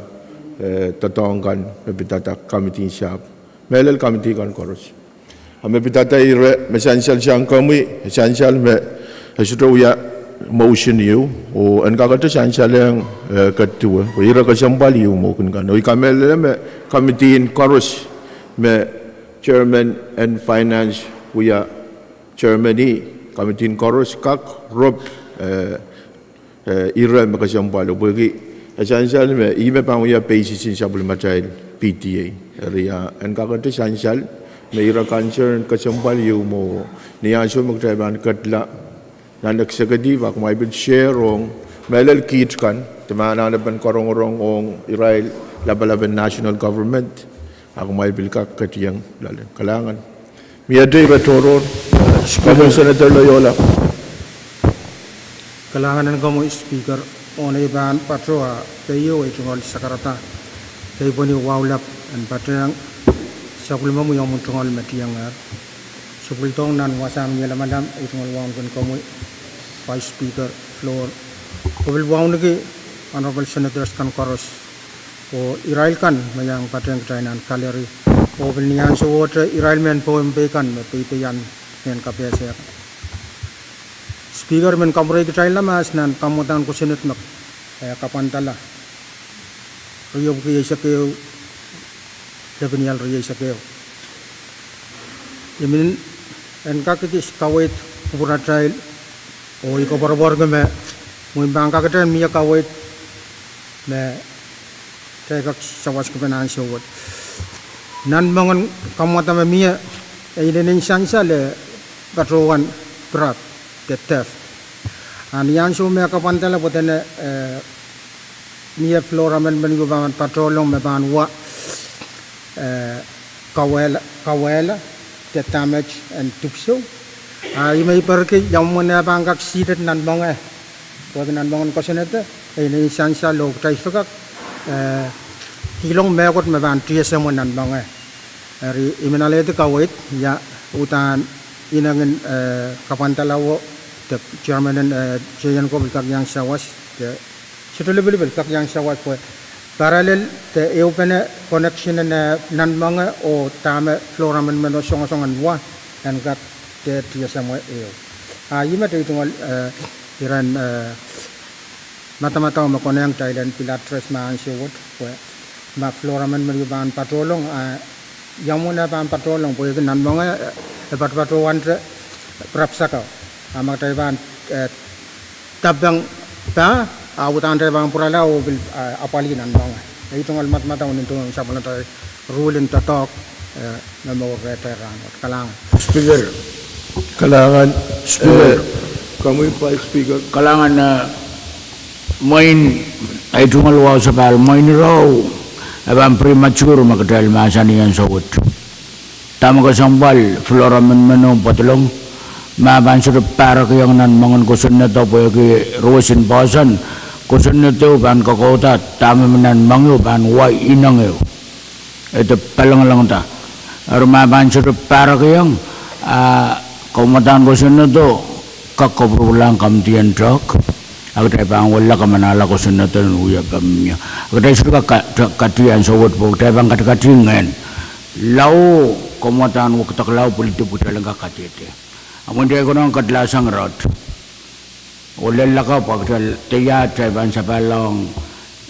eh, doadoahk kan me pidada committee en sahpw. Mehlel committee kan koaros. A me pidada ire me sansal sang komwi, sansal me e sohte wia motion ieu, oh en kakete sansalehng, eh, ketido, oh ire kesempwal ieu mwo kin kan. Oh I kamehlele me committee en koaros me chairman en finance wia chairman ih, committee en koaros kak rop, eh, eh, ire me kesempwalo pwehki E sansal me ih me pahn wia basis en sapwellimatail P T A. Eri ah, en kakete sansal me ire concern kesempwal ieu mwo. Ni ansou me kitail pahn ketla nan executive, a kumwail pil share ong mehlel kiht kan, de ma anahnepen karongorong ong irail lapalap en national government, a kumwail pil kak ketieng loale. Kalahngan. Mie teipe tohrohr. Speaker. Senator Loyola. Kalahngan en komwi Speaker, oh ni pahn patohwan keieu ei tungoal sakarada, kei pweni wahu lap en patehng sapwellimomwi omw tungoal me tiengehr. Sapwellidohng nan wasa me lamalam ei tungoal wauneki komwi Vice Speaker, floor. Ko pil wauneki Honorable Senators kan koaros, oh irail kan me iang patehng kitail nan gallery, oh pil ni ansouohte irail mehn Pohnpei kan me peipeian mehn kapehse kan. Speaker, I men kamwerehkitailla mahs nan kamwadahn kosonned me, eh, kapwandala riepwiki eisek ehu, lepin ial rieisek ehu. I men en kak ekis kaweid kupwuratail, oh I koapworopworki me mwein pahn kakete mie kaweid me kitail kak sawaskihpen ansou wet. Nan moangen kamwadahn me mie, e inenen sansal e patohwan pirap de theft. A ni ansou me kapwandala pwe dene, eh, mie floor amendment ieu pahn patohlong me pahn wa, eh, kawehla, kawehla de damage en dipwisou. A I men perki ia mwomwen e pahn kak seated nan moange. Pwehki nan moangen kosonned e inenen sansal oh kitail sohte kak, eh, kihlong mehkot me pahn D S M nan moange. Eri I men alehdi kaweid ia uhdahn inengin, eh, kapwandalaho de chairman en, eh, J N ko pil kak iang sawas de sohte lipilipil kak iang sawas pwe parallel de ehupene connection en, eh, nan moange oh dahme floor amendment o songosong en wa en kak de D S M ehu. A I met ei tungoal, eh, iren, eh, madamadau me konehng kitail en pil address me ansou wet pwe ma floor amendment ieu pahn patohlong, a ia mwomwen e pahn patohlong pwehki nan moange, eh, e patopatohwante pirap sakau. A ma kitail pahn, eh, tapeng pah, a uhdahn kitail pahn pwurala oh pil, eh, apwalih nan moange. Ei tungoal madamadau nin duwen sapwellimatail ruling doadoahk, eh, me mour rehtail rahnwet. Kalahngan. Speaker. Kalahngan, Speaker. Eh, komwi Vice Speaker. Kalahngan, eh, mwein, ei tungoal wahu sapahl, mwein irahu e pahn premature me kitail mahsanih ansou wet dahme kesempwal floor amendment o pwedolong, ma pahn sohte pahrekiong nan moangen kosonnedo pwehki roson poahsoan, kosonnedo pahn kokouda dahme mi nan moange pahn wa ineng ehu. E de palingilingda. Eri ma pahn sohte pahrekiong, a kamwadahn kosonnedo kak kapwurpwurlahng kamidien tehk, a kitail pahn wia lakamanala kosonnedo en wiepe mie. A kitail sohte kak ka-, kati ansou wet pwe kitail pahn katikati ngehn. Lao kamwadahn wekidek lao pwilidi pwe kitail en kak kadehde. A mwein kitail konehng kadlasang road oh lel lakapw a kitail dehr, kitail pahn sapahlong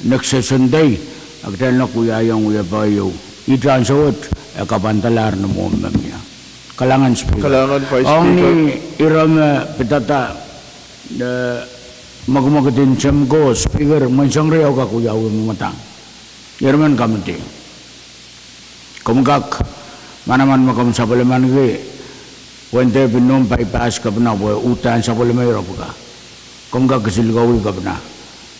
next session dei, a kitail en kak wiahiong wiepe ieu. Ihte ansou wet e kapwandalahr ni mwohmw me mie. Kalahngan Speaker. Kalahngan Vice Speaker. Ong ni ire me pidada, eh, mwekimwekid en Simcoe, Speaker, menseng riau kak wiawi mwomwadang. Iremen kamidi. Komw kak manaman me komw sapwellimaniki, pwehn de pil noumw bypass kepina pwe uhdahn sapwellime ropwika. Komw kak kisinlikowi kepina.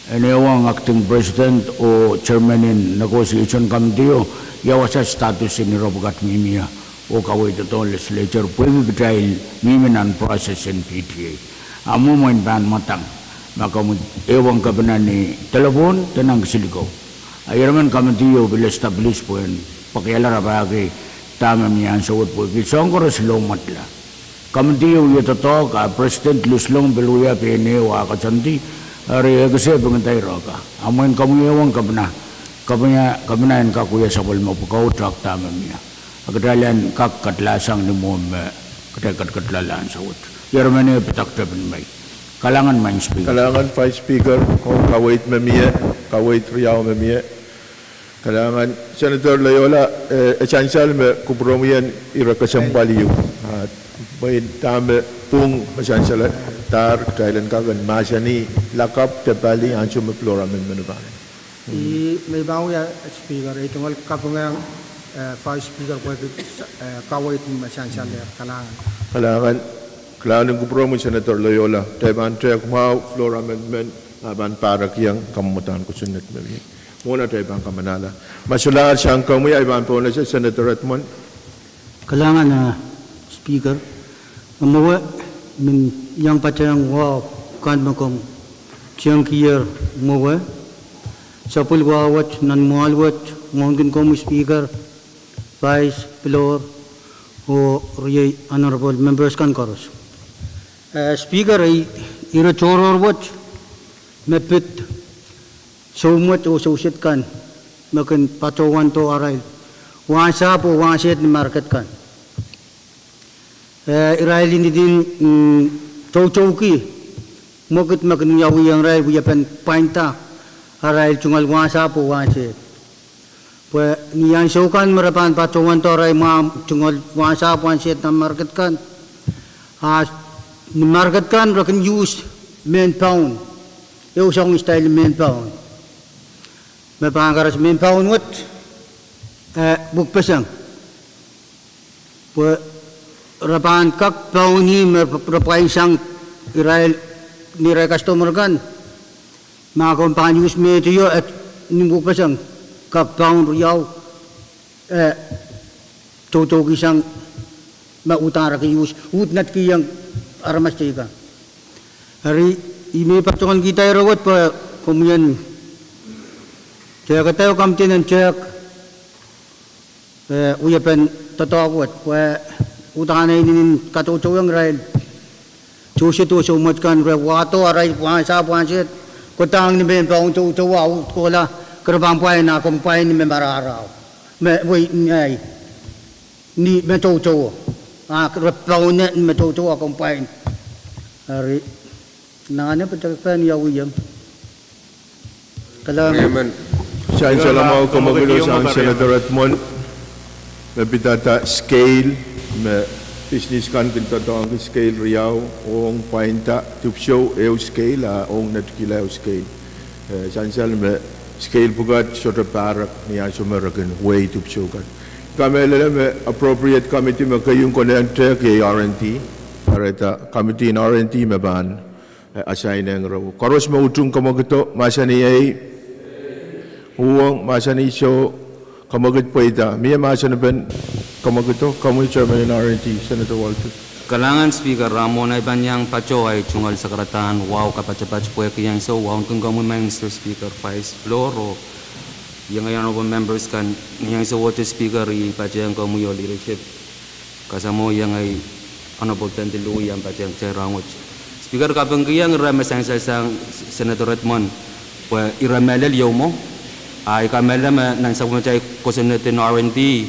En ehuong acting president oh chairman en negotiation committee o, ia wasa status en ropwika mihmi ie oh kaweid doadoahk en legislature pwehki kitail mihmi nan process en P T A. A mwomwen pahn mwadang ma komw ehuong kepina ni delepwohn de nan kisinlikou. A iremen kamidi o pil establish pwehn pwakiala rapahki dahme mie ansou wet pwehki soahng koaros loumwetla. Kamidi o wie doadoahk a president Luslong pil wia pehn ehu ah koasoandi, eri e kese pingida ire ka. A mwein komwi ehuong kepina, kepina, kepina en kak wia sapwellime pwukoa oh tehk dahme mie. A kitail en kak kadlasang ni mwohmw me kitail ketiket loale ansou wet. Iremen e pidakte pil mei. Kalahngan Madam Speaker. Kalahngan Vice Speaker, ong kaweid me mie, kaweid riau me mie. Kalahngan Senator Loyola, eh, e sansal me kupwuromwi en ire kesempwal ieu. A mwein dahme pwung me sansal dahr kitail en kak en mahsanih lakapw de pali ansou me floor amendment pahn Ih, me I pahn wia Speaker, ei tungoal kapingehng, eh, Vice Speaker pwehki, eh, kaweid me sansal, eh, kalahngan. Kalahngan, kalahngan en kupwuromwi Senator Loyola. Kitail pahn tehk mwahu floor amendment, a pahn pahrekiong kamwadahn kosonned me mie. Mwohn atail pahn kamanahla. Ma solahr sang komwi, ahi pahn pohnese Senator Edmund. Kalahngan, eh, Speaker. Mwowe, I men iang patehng wahu kan me komw tiengkier mwowe. Sapwellimomwi wet, nan mwoahl wet, mwohnkin komwi Speaker, Vice, floor, oh riei honorable members kan koaros. Eh, Speaker, ei, ire tohrohr wet, me pid soumwet oh souset kan, me kin patohwando arail wahnsahpw oh wahnsehd ni market kan. Eh, irail inenen, mm, toutouki mwekid me kin wiawiong irail wiepen pwainda arail tungoal wahnsahpw oh wahnsehd. Pwe ni ansou kan me re pahn patohwando arail mwahmw tungoal wahnsahpw wahnsehd nan market kan, a ni market kan re kin use mehn paun, ehu soangen style mehn paun. Me pahn kahrehiong mehn paun wet, eh, pwukpeseng. Pwe re pahn kak pauni me re pwainsang irail, ni irail kastomar kan. Ma komw pahn use mehn teio, eh, ni pwukpeseng, kak paun riau, eh, toutoukihsang me uhdahn re kin use, uhdahn netikihong aramas teikan. Eri, I men patohwankihda ire wet pwe komwi en tehkada oh komw men en tehk, eh, wiepen doadoahk wet, pwe uhdahn inenen katoutohwong irail souset oh soumwet kan re wahdo arail wahnsahpw wahnsehd, kodahng ni mehn paun toutou a uhd kohla, ke re pahn pwain a komw pwain ni me marahrahu. Me, wei, ni, ni me toutou. A re paun ni me toutou a komw pwain. Eri, nan e pahn ia wiepen. Kalahngan. Sansal mwahu, komw pil sang Senator Edmund. Me pidada scale, me business kan kin doadoahngki scale riau, ong pwainda dipwisou ehu scale, a ong netikihla ehu scale. Eh, sansal me scale pwukat sohte pahrek ni ansou me re kin weigh dipwisou kan. Kamehlele me appropriate committee me keieu konehng tehk iei R and D. Kahrehda committee en R and D me pahn, eh, assign-ehng ire. Koaros me utung kamwakido, mahsanih ei. Uhwong, mahsanih soh. Kamwakid pweida. Mie mahsanipen kamwakido, komwi Chairman en R and D, Senator Walters. Kalahngan Speaker, a mwohn ei pahn iang patoh ei tungoal sakaradahn wahu kapatapat pwehki ansou, wauneki komwi Mister Speaker, Vice, floor, oh iang ei honorable members kan, ni ansou wet Speaker, I patehng komwi oh leadership. Kasamwo iang ei Honorable Tendilui, I patehng kitail rahnwet. Speaker, kapingkihong ire me sansal sang Senator Edmund, pwe ire mehlel ieu mwo, a I kamehlele me nan sapwellimatail kosonned en R and D,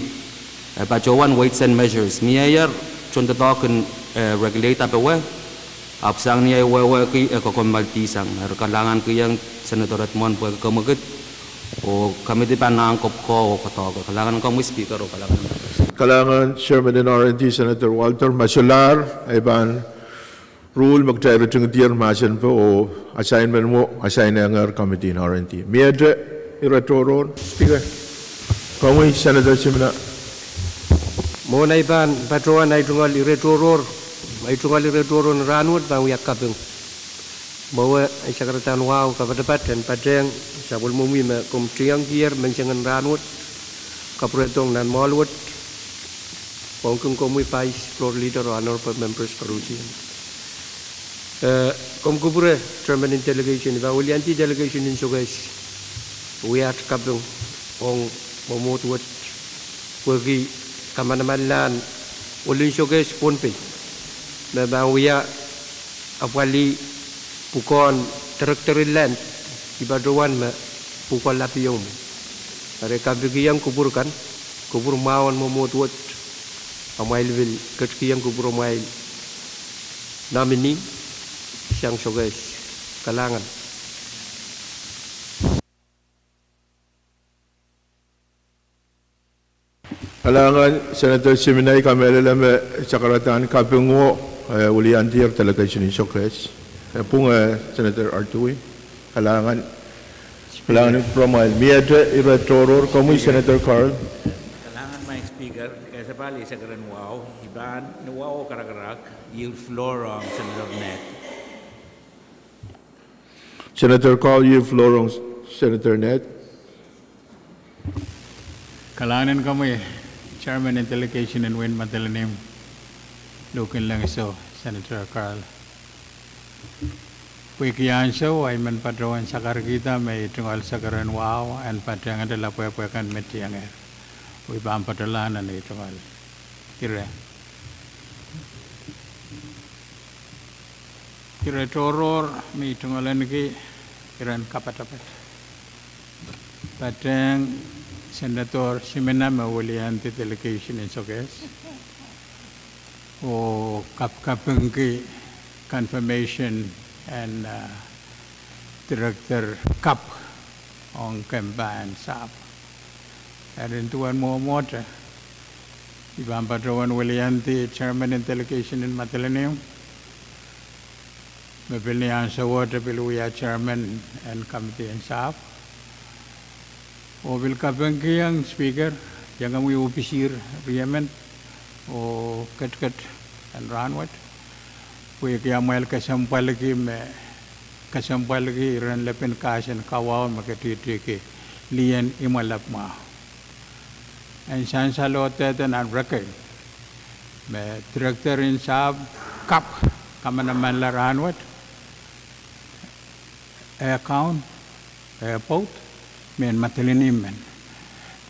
eh, patohwan weights and measures. Mieier tohndoadoahk en, eh, regulate ape wia, ahpw sang ni ei wehwehki e kokommoaldi sang. Eri kalahngankihong Senator Edmund pwehki kamwakid, oh committee pahn nahn kopwko oh koadoahk. Kalahngan komwi Speaker oh kalahngan. Kalahngan Chairman en R and D, Senator Walters. Ma solahr, ei pahn rule me kitail ritingdier mahsen pwe oh assignment mwo, assign-ehngehr committee en R and D. Miehte ire tohrohr. Speaker. Komwi Senator Simina. Mwohn ei pahn patohwan ei tungoal ire tohrohr, ei tungoal ire tohrohr en rahnwet pahn wia kaping. Mwowe ei sakaradahn wahu kapatapat en patehng sapwellimomwi me komw tiengkier menseng en rahnwet, kapwurehdohng nan mwoahl wet, wauneki komwi Vice, Floor Leader oh honorable members koaros. Eh, komw kupwure Chairman en delegation, I pahn weliandi delegation en Sokehs, wia aht kaping ong mwomwohd wet, pwehki kamanamanlahn ohl en Sokehs Pohnpei me pahn wia apwalih pwukoahn director en land, I patohwan me pwukoa lapiong. Eri kapikihong kupwur kan, kupwur mwahu en mwomwohd wet, amwail pil ketikihong kupwuromwail nominee sang Sokehs. Kalahngan. Kalahngan Senator Simina. I kamehlele me sakaradahn kaping wo, eh, weliandier delegation en Sokehs. Eh, pwung, eh, Senator Artui. Kalahngan. Kalahngan en kupwuramwail. Miehte ire tohrohr, komwi Senator Carl. Kalahngan Madam Speaker, kesempwal ih sekeren wahu, I pahn ni wahu karakarahk, yield floor ong Senator Ned. Senator Carl, yield floor ong Senator Ned. Kalahngan en komwi Chairman en Delegation en Wein Madolenihmw, Luhk en Lengso, Senator Carl. Pwehki ansou ahi men patohwan sakarkihda me ei tungoal sekeren wahu en patehngete lapwehpwe kan me tiengehr. Oh I pahn patohlahng nan ei tungoal. Ire. Ire tohrohr me I tungoal ahneki iren kapatapat. Patehng Senator Simina me weliandi delegation en Sokehs oh kapkapingki confirmation en, uh, Director Kap ong kempa en sahpw. Eri nin duwen mwomwohte, I pahn patohwan weliandi Chairman en Delegation en Madolenihmw, me pil ni ansowohte pil wia Chairman en Committee en Sahpw, oh pil kapingkihong Speaker, iengomwi ohpis riemen oh ketiket en rahnwet, pwehki amwail kesempwalki me, kesempwalki iren lepin kahs en kawahu me ketihtihki lih en imwalap mwahu. En sansal oh dehde nan record me Director en Sahpw Kap kamanamanla rahnwet, eh, kaun, eh, pwoud, mehn Madolenihmw men.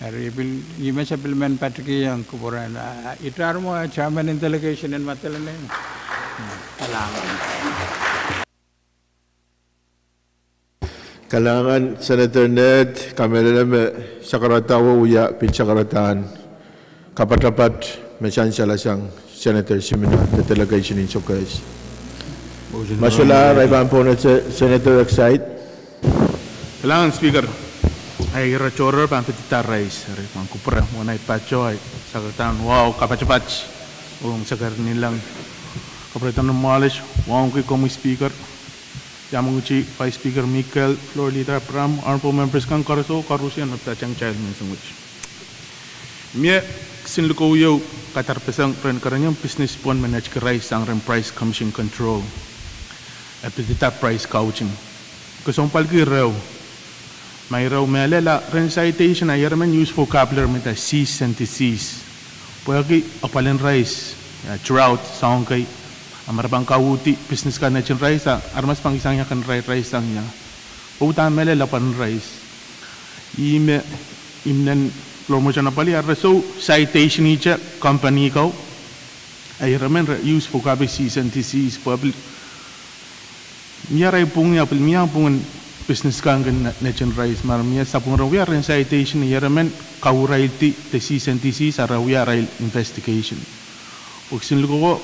Eri pil, I me se pil men patikihong kupwuren, ah, itar mwo Chairman en Delegation en Madolenihmw. Kalahngan. Kalahngan Senator Ned, kamehlele me sakaradahwo wia pil sakaradahn kapatapat me sansalasang Senator Simina de delegation en Sokehs. Masolahr, I pahn pohnese Senator Exide. Kalahngan Speaker, ahi ire tohrohr pahn pidada rais, eri I pahn kupwure mwohn ahi patoh ahi sakaradahn wahu kapatapat ong sekeren inlang. Kapwuredo nan mwoalis, wauneki komwi Speaker, Iamwunguchi Vice Speaker Mikel, Floor Leader Abraham, Honorable Members kan koaros, koarusie me patehng kitail menseng wet. Mie kisin likou ieu kadarpeseng rehn kerenieng pisines pwon me netiki rais sang rehn Price Commission control, e pidada price gouging. Kesempwalki ire, ma ire mehlel, rehn citation ahi eremen use vocabulary me nda cease and desist. Pwehki apwal en rais, eh, drought, soahng kei, a ma re pahn kauhdi pisines kan netin rais, a aramas pahn kihsang ia, kin rai rais sang ia. Pwe uhdahn mehlel apwal en rais. Ihme, I men, Floor Motion apwalih, a re soh citation ihte company ko, ahi eremen re use vocabulary cease and desist, pwe pil mie arail pwung, a pil mie pwungen pisines kan kin ne-, netin rais, ma re mie sapwung ren wia rehn citation, ahi eremen kauhraildi de cease and desist, a re wia arail investigation. Pwe kisin likou ko,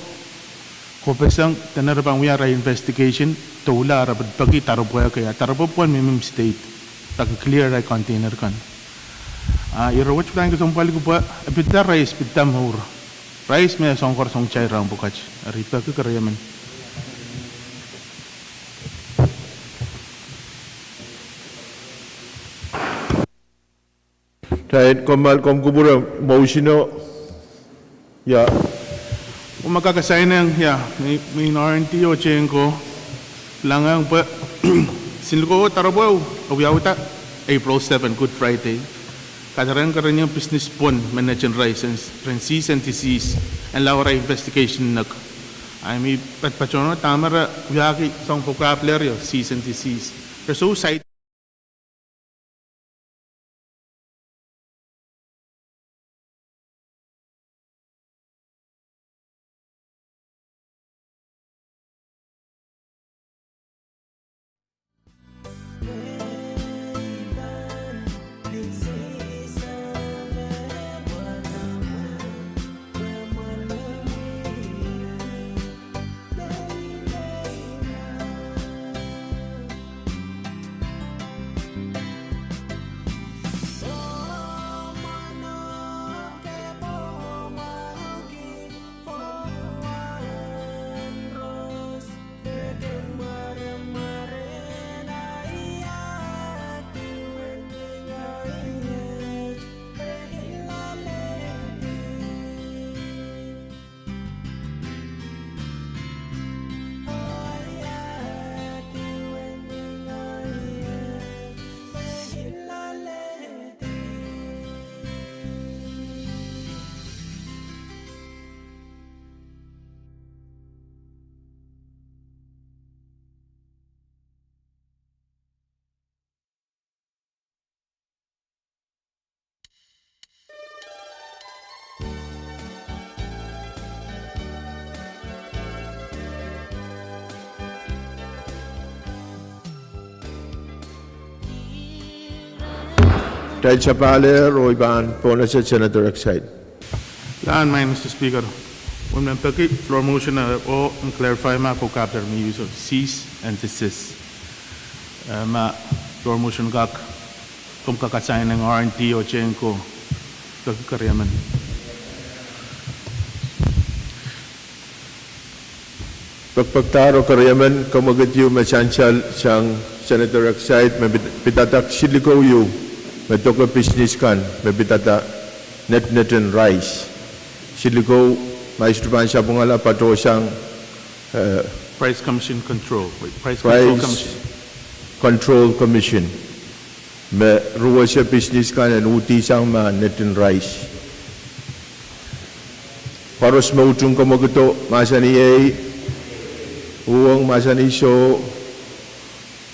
kopeseng, dene re pahn wia arail investigation, doula re pil peki doaropwe kei, a doaropwe pwon mihmi state, peki clear arail container kan. A ire wet pahn kesempwalki pwe, e pidada rais, pidada mour. Rais me soang koaros ong kitail rahn pwukat. Eri peki keriemen. Right, komw mal, komw kupwure mousieno. Ia. Komw kak sign-ehng, ia, me, me in R and D oh tengko. Langehng pwe, kisin likou doaropwe, e wiahda April seven, Good Friday. Kadarehng kerenieng pisines pwon me netin rais rehn cease and desist, en lao arail investigation nek. Ahi me patpatohno dahme re wiahki soang vocabulary o cease and desist. Re soh cite Kitail sapahl ehr oh I pahn pohnese Senator Exide. Kalahngan, Mister Speaker. Uwen men peki floor motion, eh, oh en clarify ma vocabulary me use of cease and desist. Eh, ma floor motion kak, komw kak assign-eng R and D oh Jenko, peki keriemen. Pekpekdahr oh keriemen, kemwekid ieu me sansal sang Senator Exide me pid-, pidadak silikou ieu me doke pisnis kan me pidada netneten rais. Silikou, ma I sohte pahn sapwungala, patohsang, eh, Price Commission Control. Wait, Price Control Commission. Control Commission. Me ruwese pisnis kan en uhdisang ma neten rais. Koaros me utung kemwekido, mahsanih ei, uhwong, mahsanih soh,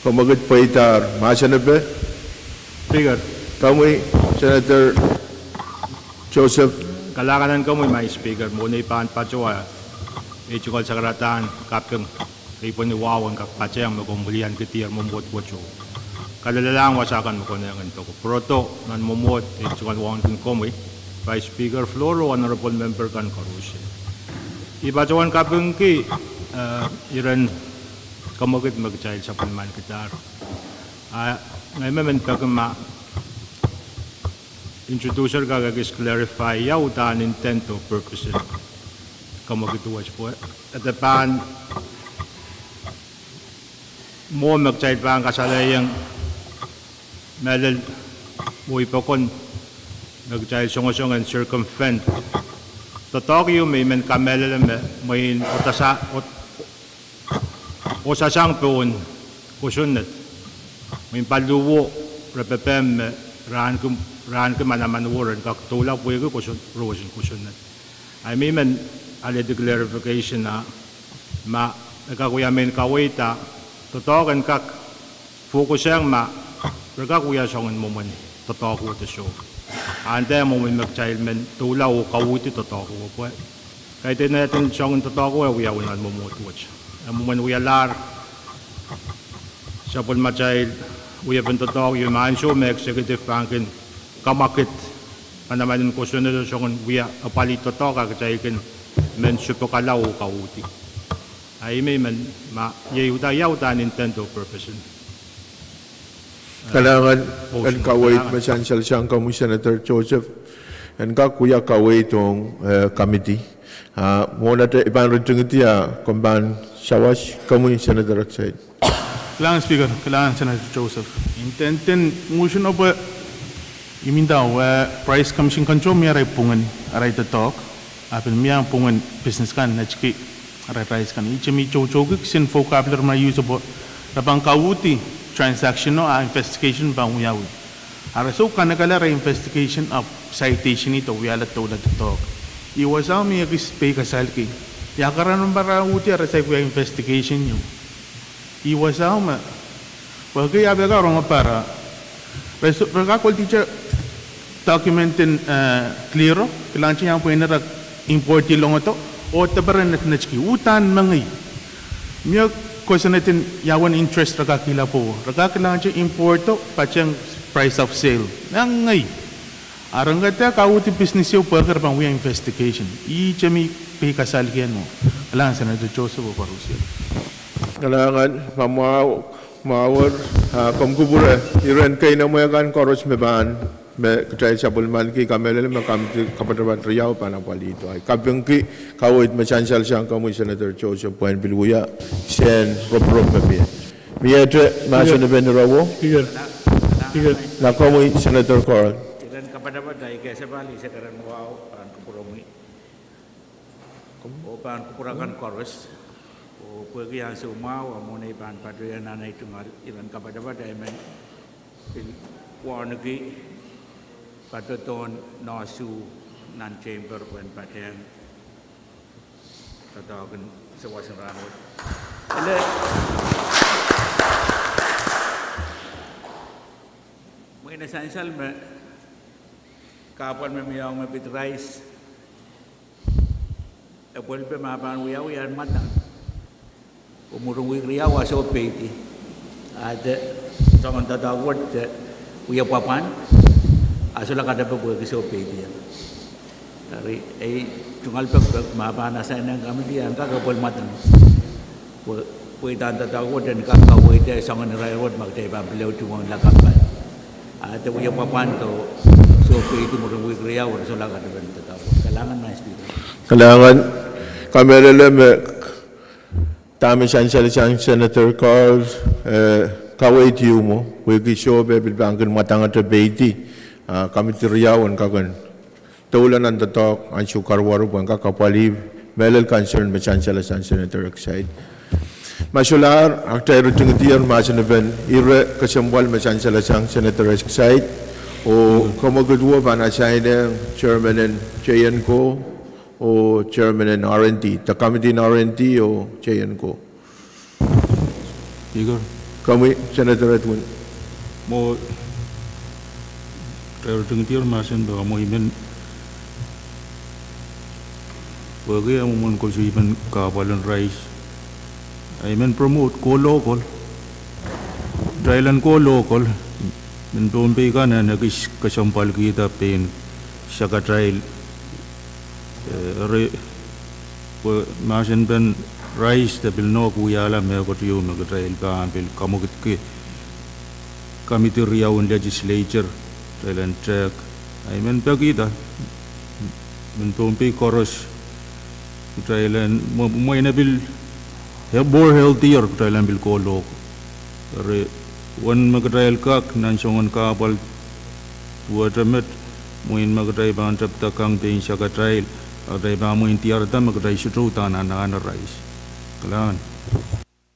kemwekid pweidahr, mahsanih pwe. Speaker. Komwi, Senator Joseph. Kalahngan en komwi, Mister Speaker, mwohn ei pahn patohwan ei tungoal sakaradahn kaping, ei pwehn wahu en kak patehng me komw wiliankihdier mwomwohd wet oh kalelahlahng wasa kan me konehng en peki pwurodo nan mwomwohd ei tungoal wauneki komwi, Vice Speaker Floor oh honorable member kan koaros. I patohwan kapingki, eh, iren kemwekid me kitail sapwellimanikidahr. A ngehi me men peki ma introducer kak ekis clarify ia uhdahn intent oh purpose en kemwekid wet pwe e de pahn mwo me kitail pahn kasalehiong mehlel mwo pokon me kitail songosong en circumvent doadoahk ieu me I men kamehlele me mwein ohsasang pohn kosonned. Mwein paliwo re pepehm me rahnki, rahnki manaman wo ren kak doula pwehki roson kosonned. Ahi me I men alehdi clarification a ma e kak wia mehn kaweid a doadoahk en kak focusehng ma re kak wia soangen mwomwen doadoahk wet soh. A nda mwomwen me kitail men doula oh kauhdi doadoahk wet pwe kaidehn soangen doadoahk wet wiawi nan mwomwohd wet. E mwomwen wialahr sapwellimatail wiepen doadoahk ieu me ansou me executive pahn kin kamwakid manaman en kosonned oh soangen wia apwalih doadoahk a kitail kin men sohpeikala oh kauhdi. Ahi me I men, ma iei uhdahn, ia uhdahn intent oh purpose en. Kalahngan en kaweid me sansal sang komwi Senator Joseph, en kak wia kaweid ong, eh, committee. A mwohn ata I pahn ritingidi a komw pahn sawas, komwi Senator Exide. Kalahngan Speaker, kalahngan Senator Joseph. Intent en motion o pwe I men ndahng, eh, Price Commission Control mie arail pwungen, arail doadoahk, a pil mie pwungen business kan netiki arail rais kan. Ihte me I toutouki kisin vocabulary me use pwe re pahn kauhdi transaction o a investigation pahn wiawi. A re sou kanekehla arail investigation ahpw citation de wiahla doula doadoahk. Ih wasao me ekis peikasalki, ia karanih me pahn re uhdi a re saik wia investigation ieu. Ih wasao me, pwehki ia pahn kak rong pahn re, re kak koltihte document en, eh, clear o, kilangete ia pwehn re import-i longodo, oh deperen netnetki, uhdahn mengei. Mie kosonned en ia uwen interest re kak kihla pwowo. Re kak kilangete import o, patehng price of sale. Mengei. A re ngehi de kauhdi business ieu pwehki re pahn wia investigation. Ihte me I peikasalki mwo. Kalahngan Senator Joseph oh koaros. Kalahngan, ma mwahu, mwahuer, a komw kupwure iren keinemwe kan koaros me pahn, me kitail sapwellimaniki, kamehlele me kamidi kapatapat riau pahn apwalihdo. I kapingki kaweid me sansal sang komwi Senator Joseph pwehn pil wia kisehn roporop me mie. Miehte mahsen en pehn irawo? Speaker. Speaker. Nah komwi Senator Carl. Iren kapatapat ahi kesempwal, I se keren wahu pahn kupwuromwi oh pahn kupwur akan koaros. Oh pwehki ansou mwahu a mwohn ei pahn patohwan anahne tungoal iren kapatapat ahi men pil wauneki patohdohn nohsu nan chamber pwehn patehng doadoahk en sawas en rahnwet. Ele mwein e sansal me kahpwal me mie ong me pid rais e pwelpe ma pahn wiawi en mwadang. Oh mwurin wihk riau a sohpeidi, a de soangen doadoahk wet de wie pwapwan. A sohla katepe pwehki sohpeidi. Eri, ei tungoal pekipek ma pahn asainen committee en kak pwel mwadang. Pwe, pwe idahn doadoahk wet en kak kaweid soangen irair wet ma kitail pahn pil tuhwong lakapw kan. A de wia pwapwand oh sohpeidi mwurin wihk riau, sohla katepen doadoahk wet. Kalahngan, Madam Speaker. Kalahngan, kamehlele me dahme Sansal sang Senator Carl, eh, kaweid ieu mwo, pwehki sohp e pil pahn kin mwadangete peidi, ah, committee riau en kak en doula nan doadoahk ansou karuwaru pwehn kak apwalih mehlel concern me Sansal sang Senator Excite. Ma solahr, a kitail ritingdier mahsen en ire kesempwal me Sansal sang Senator Excite, oh kamwekid wet pahn asainen chairman en J N C O, oh chairman en R and D, de committee en R and D oh J N C O. Speaker. Komwi, Senator Edwin. Mwo, kitail ritingdier mahsen pwe mwo I men, pwehki e mwomwen koasoiepen kahpwal en rais. I men promote go local. Kitail en go local. Mehn Pohnpei kan en ekis kesempwalkihda pein sakatail. Eh, eri, pwe mahsen pen rais de pil nohk wiahla mehkot ieu me kitail pahn pil kamwekidki committee riau en legislature, kitail en tehk. I men pekihda, mehn Pohnpei koaros, kitail en mwe-, mwein e pil, he-, more healthier, kitail en pil go local. Eri, uwen me kitail kak, nan soangen kahpwal duwehte met, mwein me kitail pahn tepda kang pein sakatail, a kitail pahn mwein diarada me kitail sohte uhdahn anahne rais. Kalahngan.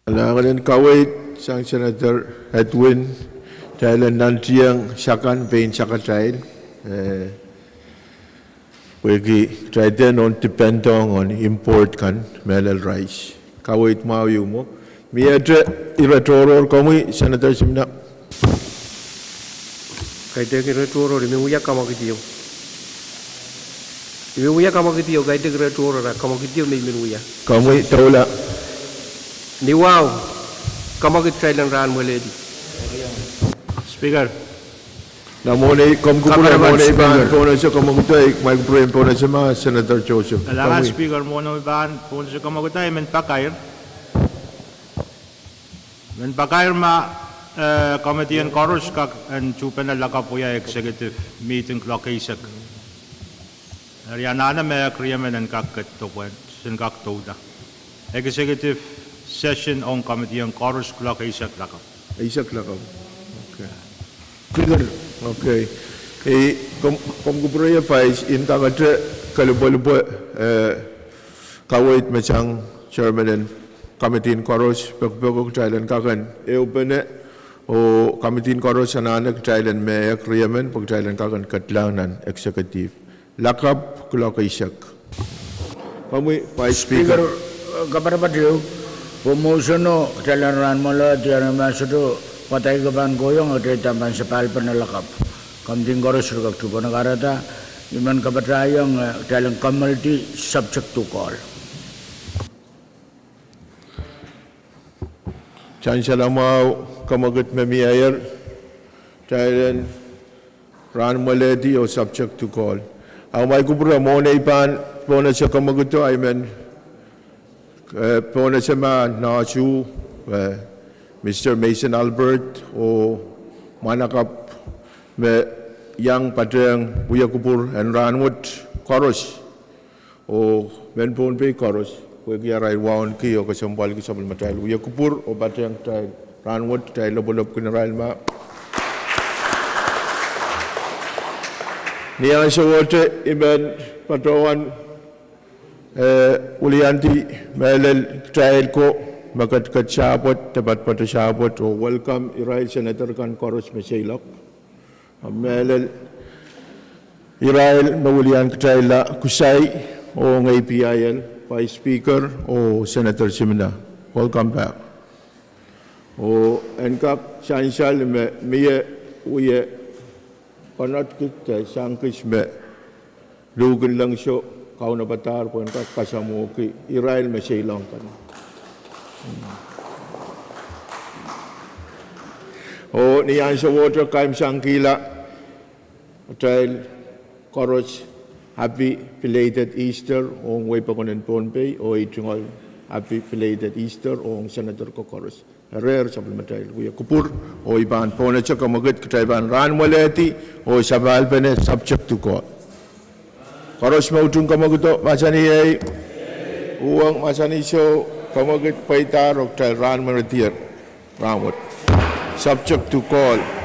Kalahngan en kaweid sang Senator Edwin, kitail en nantihong sakan pein sakatail, eh, pwehki kitail dehr nohn depend-ong on import kan, mehlel rais. Kaweid mwahu ieu mwo. Miehte ire tohrohr, komwi, Senator Simina. Kaidehk ire tohrohr, I men wia kamwekid ieu. I men wia kamwekid ieu, kaidehk ire tohrohr, a kamwekid ieu me I men wia. Komwi, doula. Ni wahu, kamwekid kitail en rahnmwelehdi. Speaker. Nan mwohn ei komw kupwure, mwohn ei pahn pohnese kamwekid, ei, mwahi kupwure en pohnese ma, Senator Joseph. Kalahngan, Speaker, mwohn ei pahn pohnese kamwekid, I men pakair. Men pakair ma, eh, committee en koaros kak en tuhpene lakapw wia executive meeting kuloak eisek. Eri anahne me agreement en kak ketido pwehn, sen kak doula. Executive session ong committee en koaros kuloak eisek lakapw. Eisek lakapw. Okay. Speaker. Okay. Ei, komw, komw kupwure ie Vice, I ndakete kelipwelipwe, eh, kaweid me sang chairman en committee en koaros, pekipeko kitail en kak en ehupene, oh committee en koaros anahne kitail en me agreement, pwe kitail en kak en kedlahng nan executive. Lakapw kuloak eisek. Komwi, Vice Speaker. Speaker, eh, kaparapar ieu, pwe motion o kitail en rahnmwelehdi, eri ma sohte padaika pahn kohiong, kitail dahme pahn sapahlpene lakapw. Committee en koaros re kak tuhpene kahrehda, I men kapatahiong, eh, kitail en kammeldi subject to call. Sansal mwahu, kamwekid me mieier, kitail en rahnmwelehdi oh subject to call. A mwahi kupwure mwohn ei pahn pohnese kamwekido, I men, eh, pohnese ma Nasu, eh, Mister Mason Albert, oh mwahnakapw me iang patehng wia kupwur en rahnwet koaros. Oh mehn Pohnpei koaros, pwehki arail wauneki oh kesempwalki sapwellimatail wia kupwur oh patehng kitail rahnwet, kitail lopwolopwkin irail ma. Ni ansowohte I men patohwan, eh, wiliandi mehlel kitail ko me ketiket sahpwet, de poatopoate sahpwet, oh welcome irail senator kan koaros me seiloak. Mehlel irail me wilian kitailla kusai, oh ngehi P I L, Vice Speaker, oh Senator Simina. Welcome back. Oh en kak sansal me mie wie konot kit de sang kis me luhkin lengso kaunopada pwehn kak kasamwohki irail me seiloak kan. Oh ni ansowohte kaimwisekihla Kitail koaros happy belated Easter ong wehi pokon en Pohnpei oh ei tungoal happy belated Easter ong senator ko koaros. Erehr sapwellimatail wia kupwur oh I pahn pohnese komwekid, kitail pahn rahn mwalehdi oh sapahlpene subject to call. Koaros me utung komwekido mahsanihei, uhwong mahsanih soh, komwekid pweidahr oh kitail rahn mwalehdier rahnwet. Subject to call.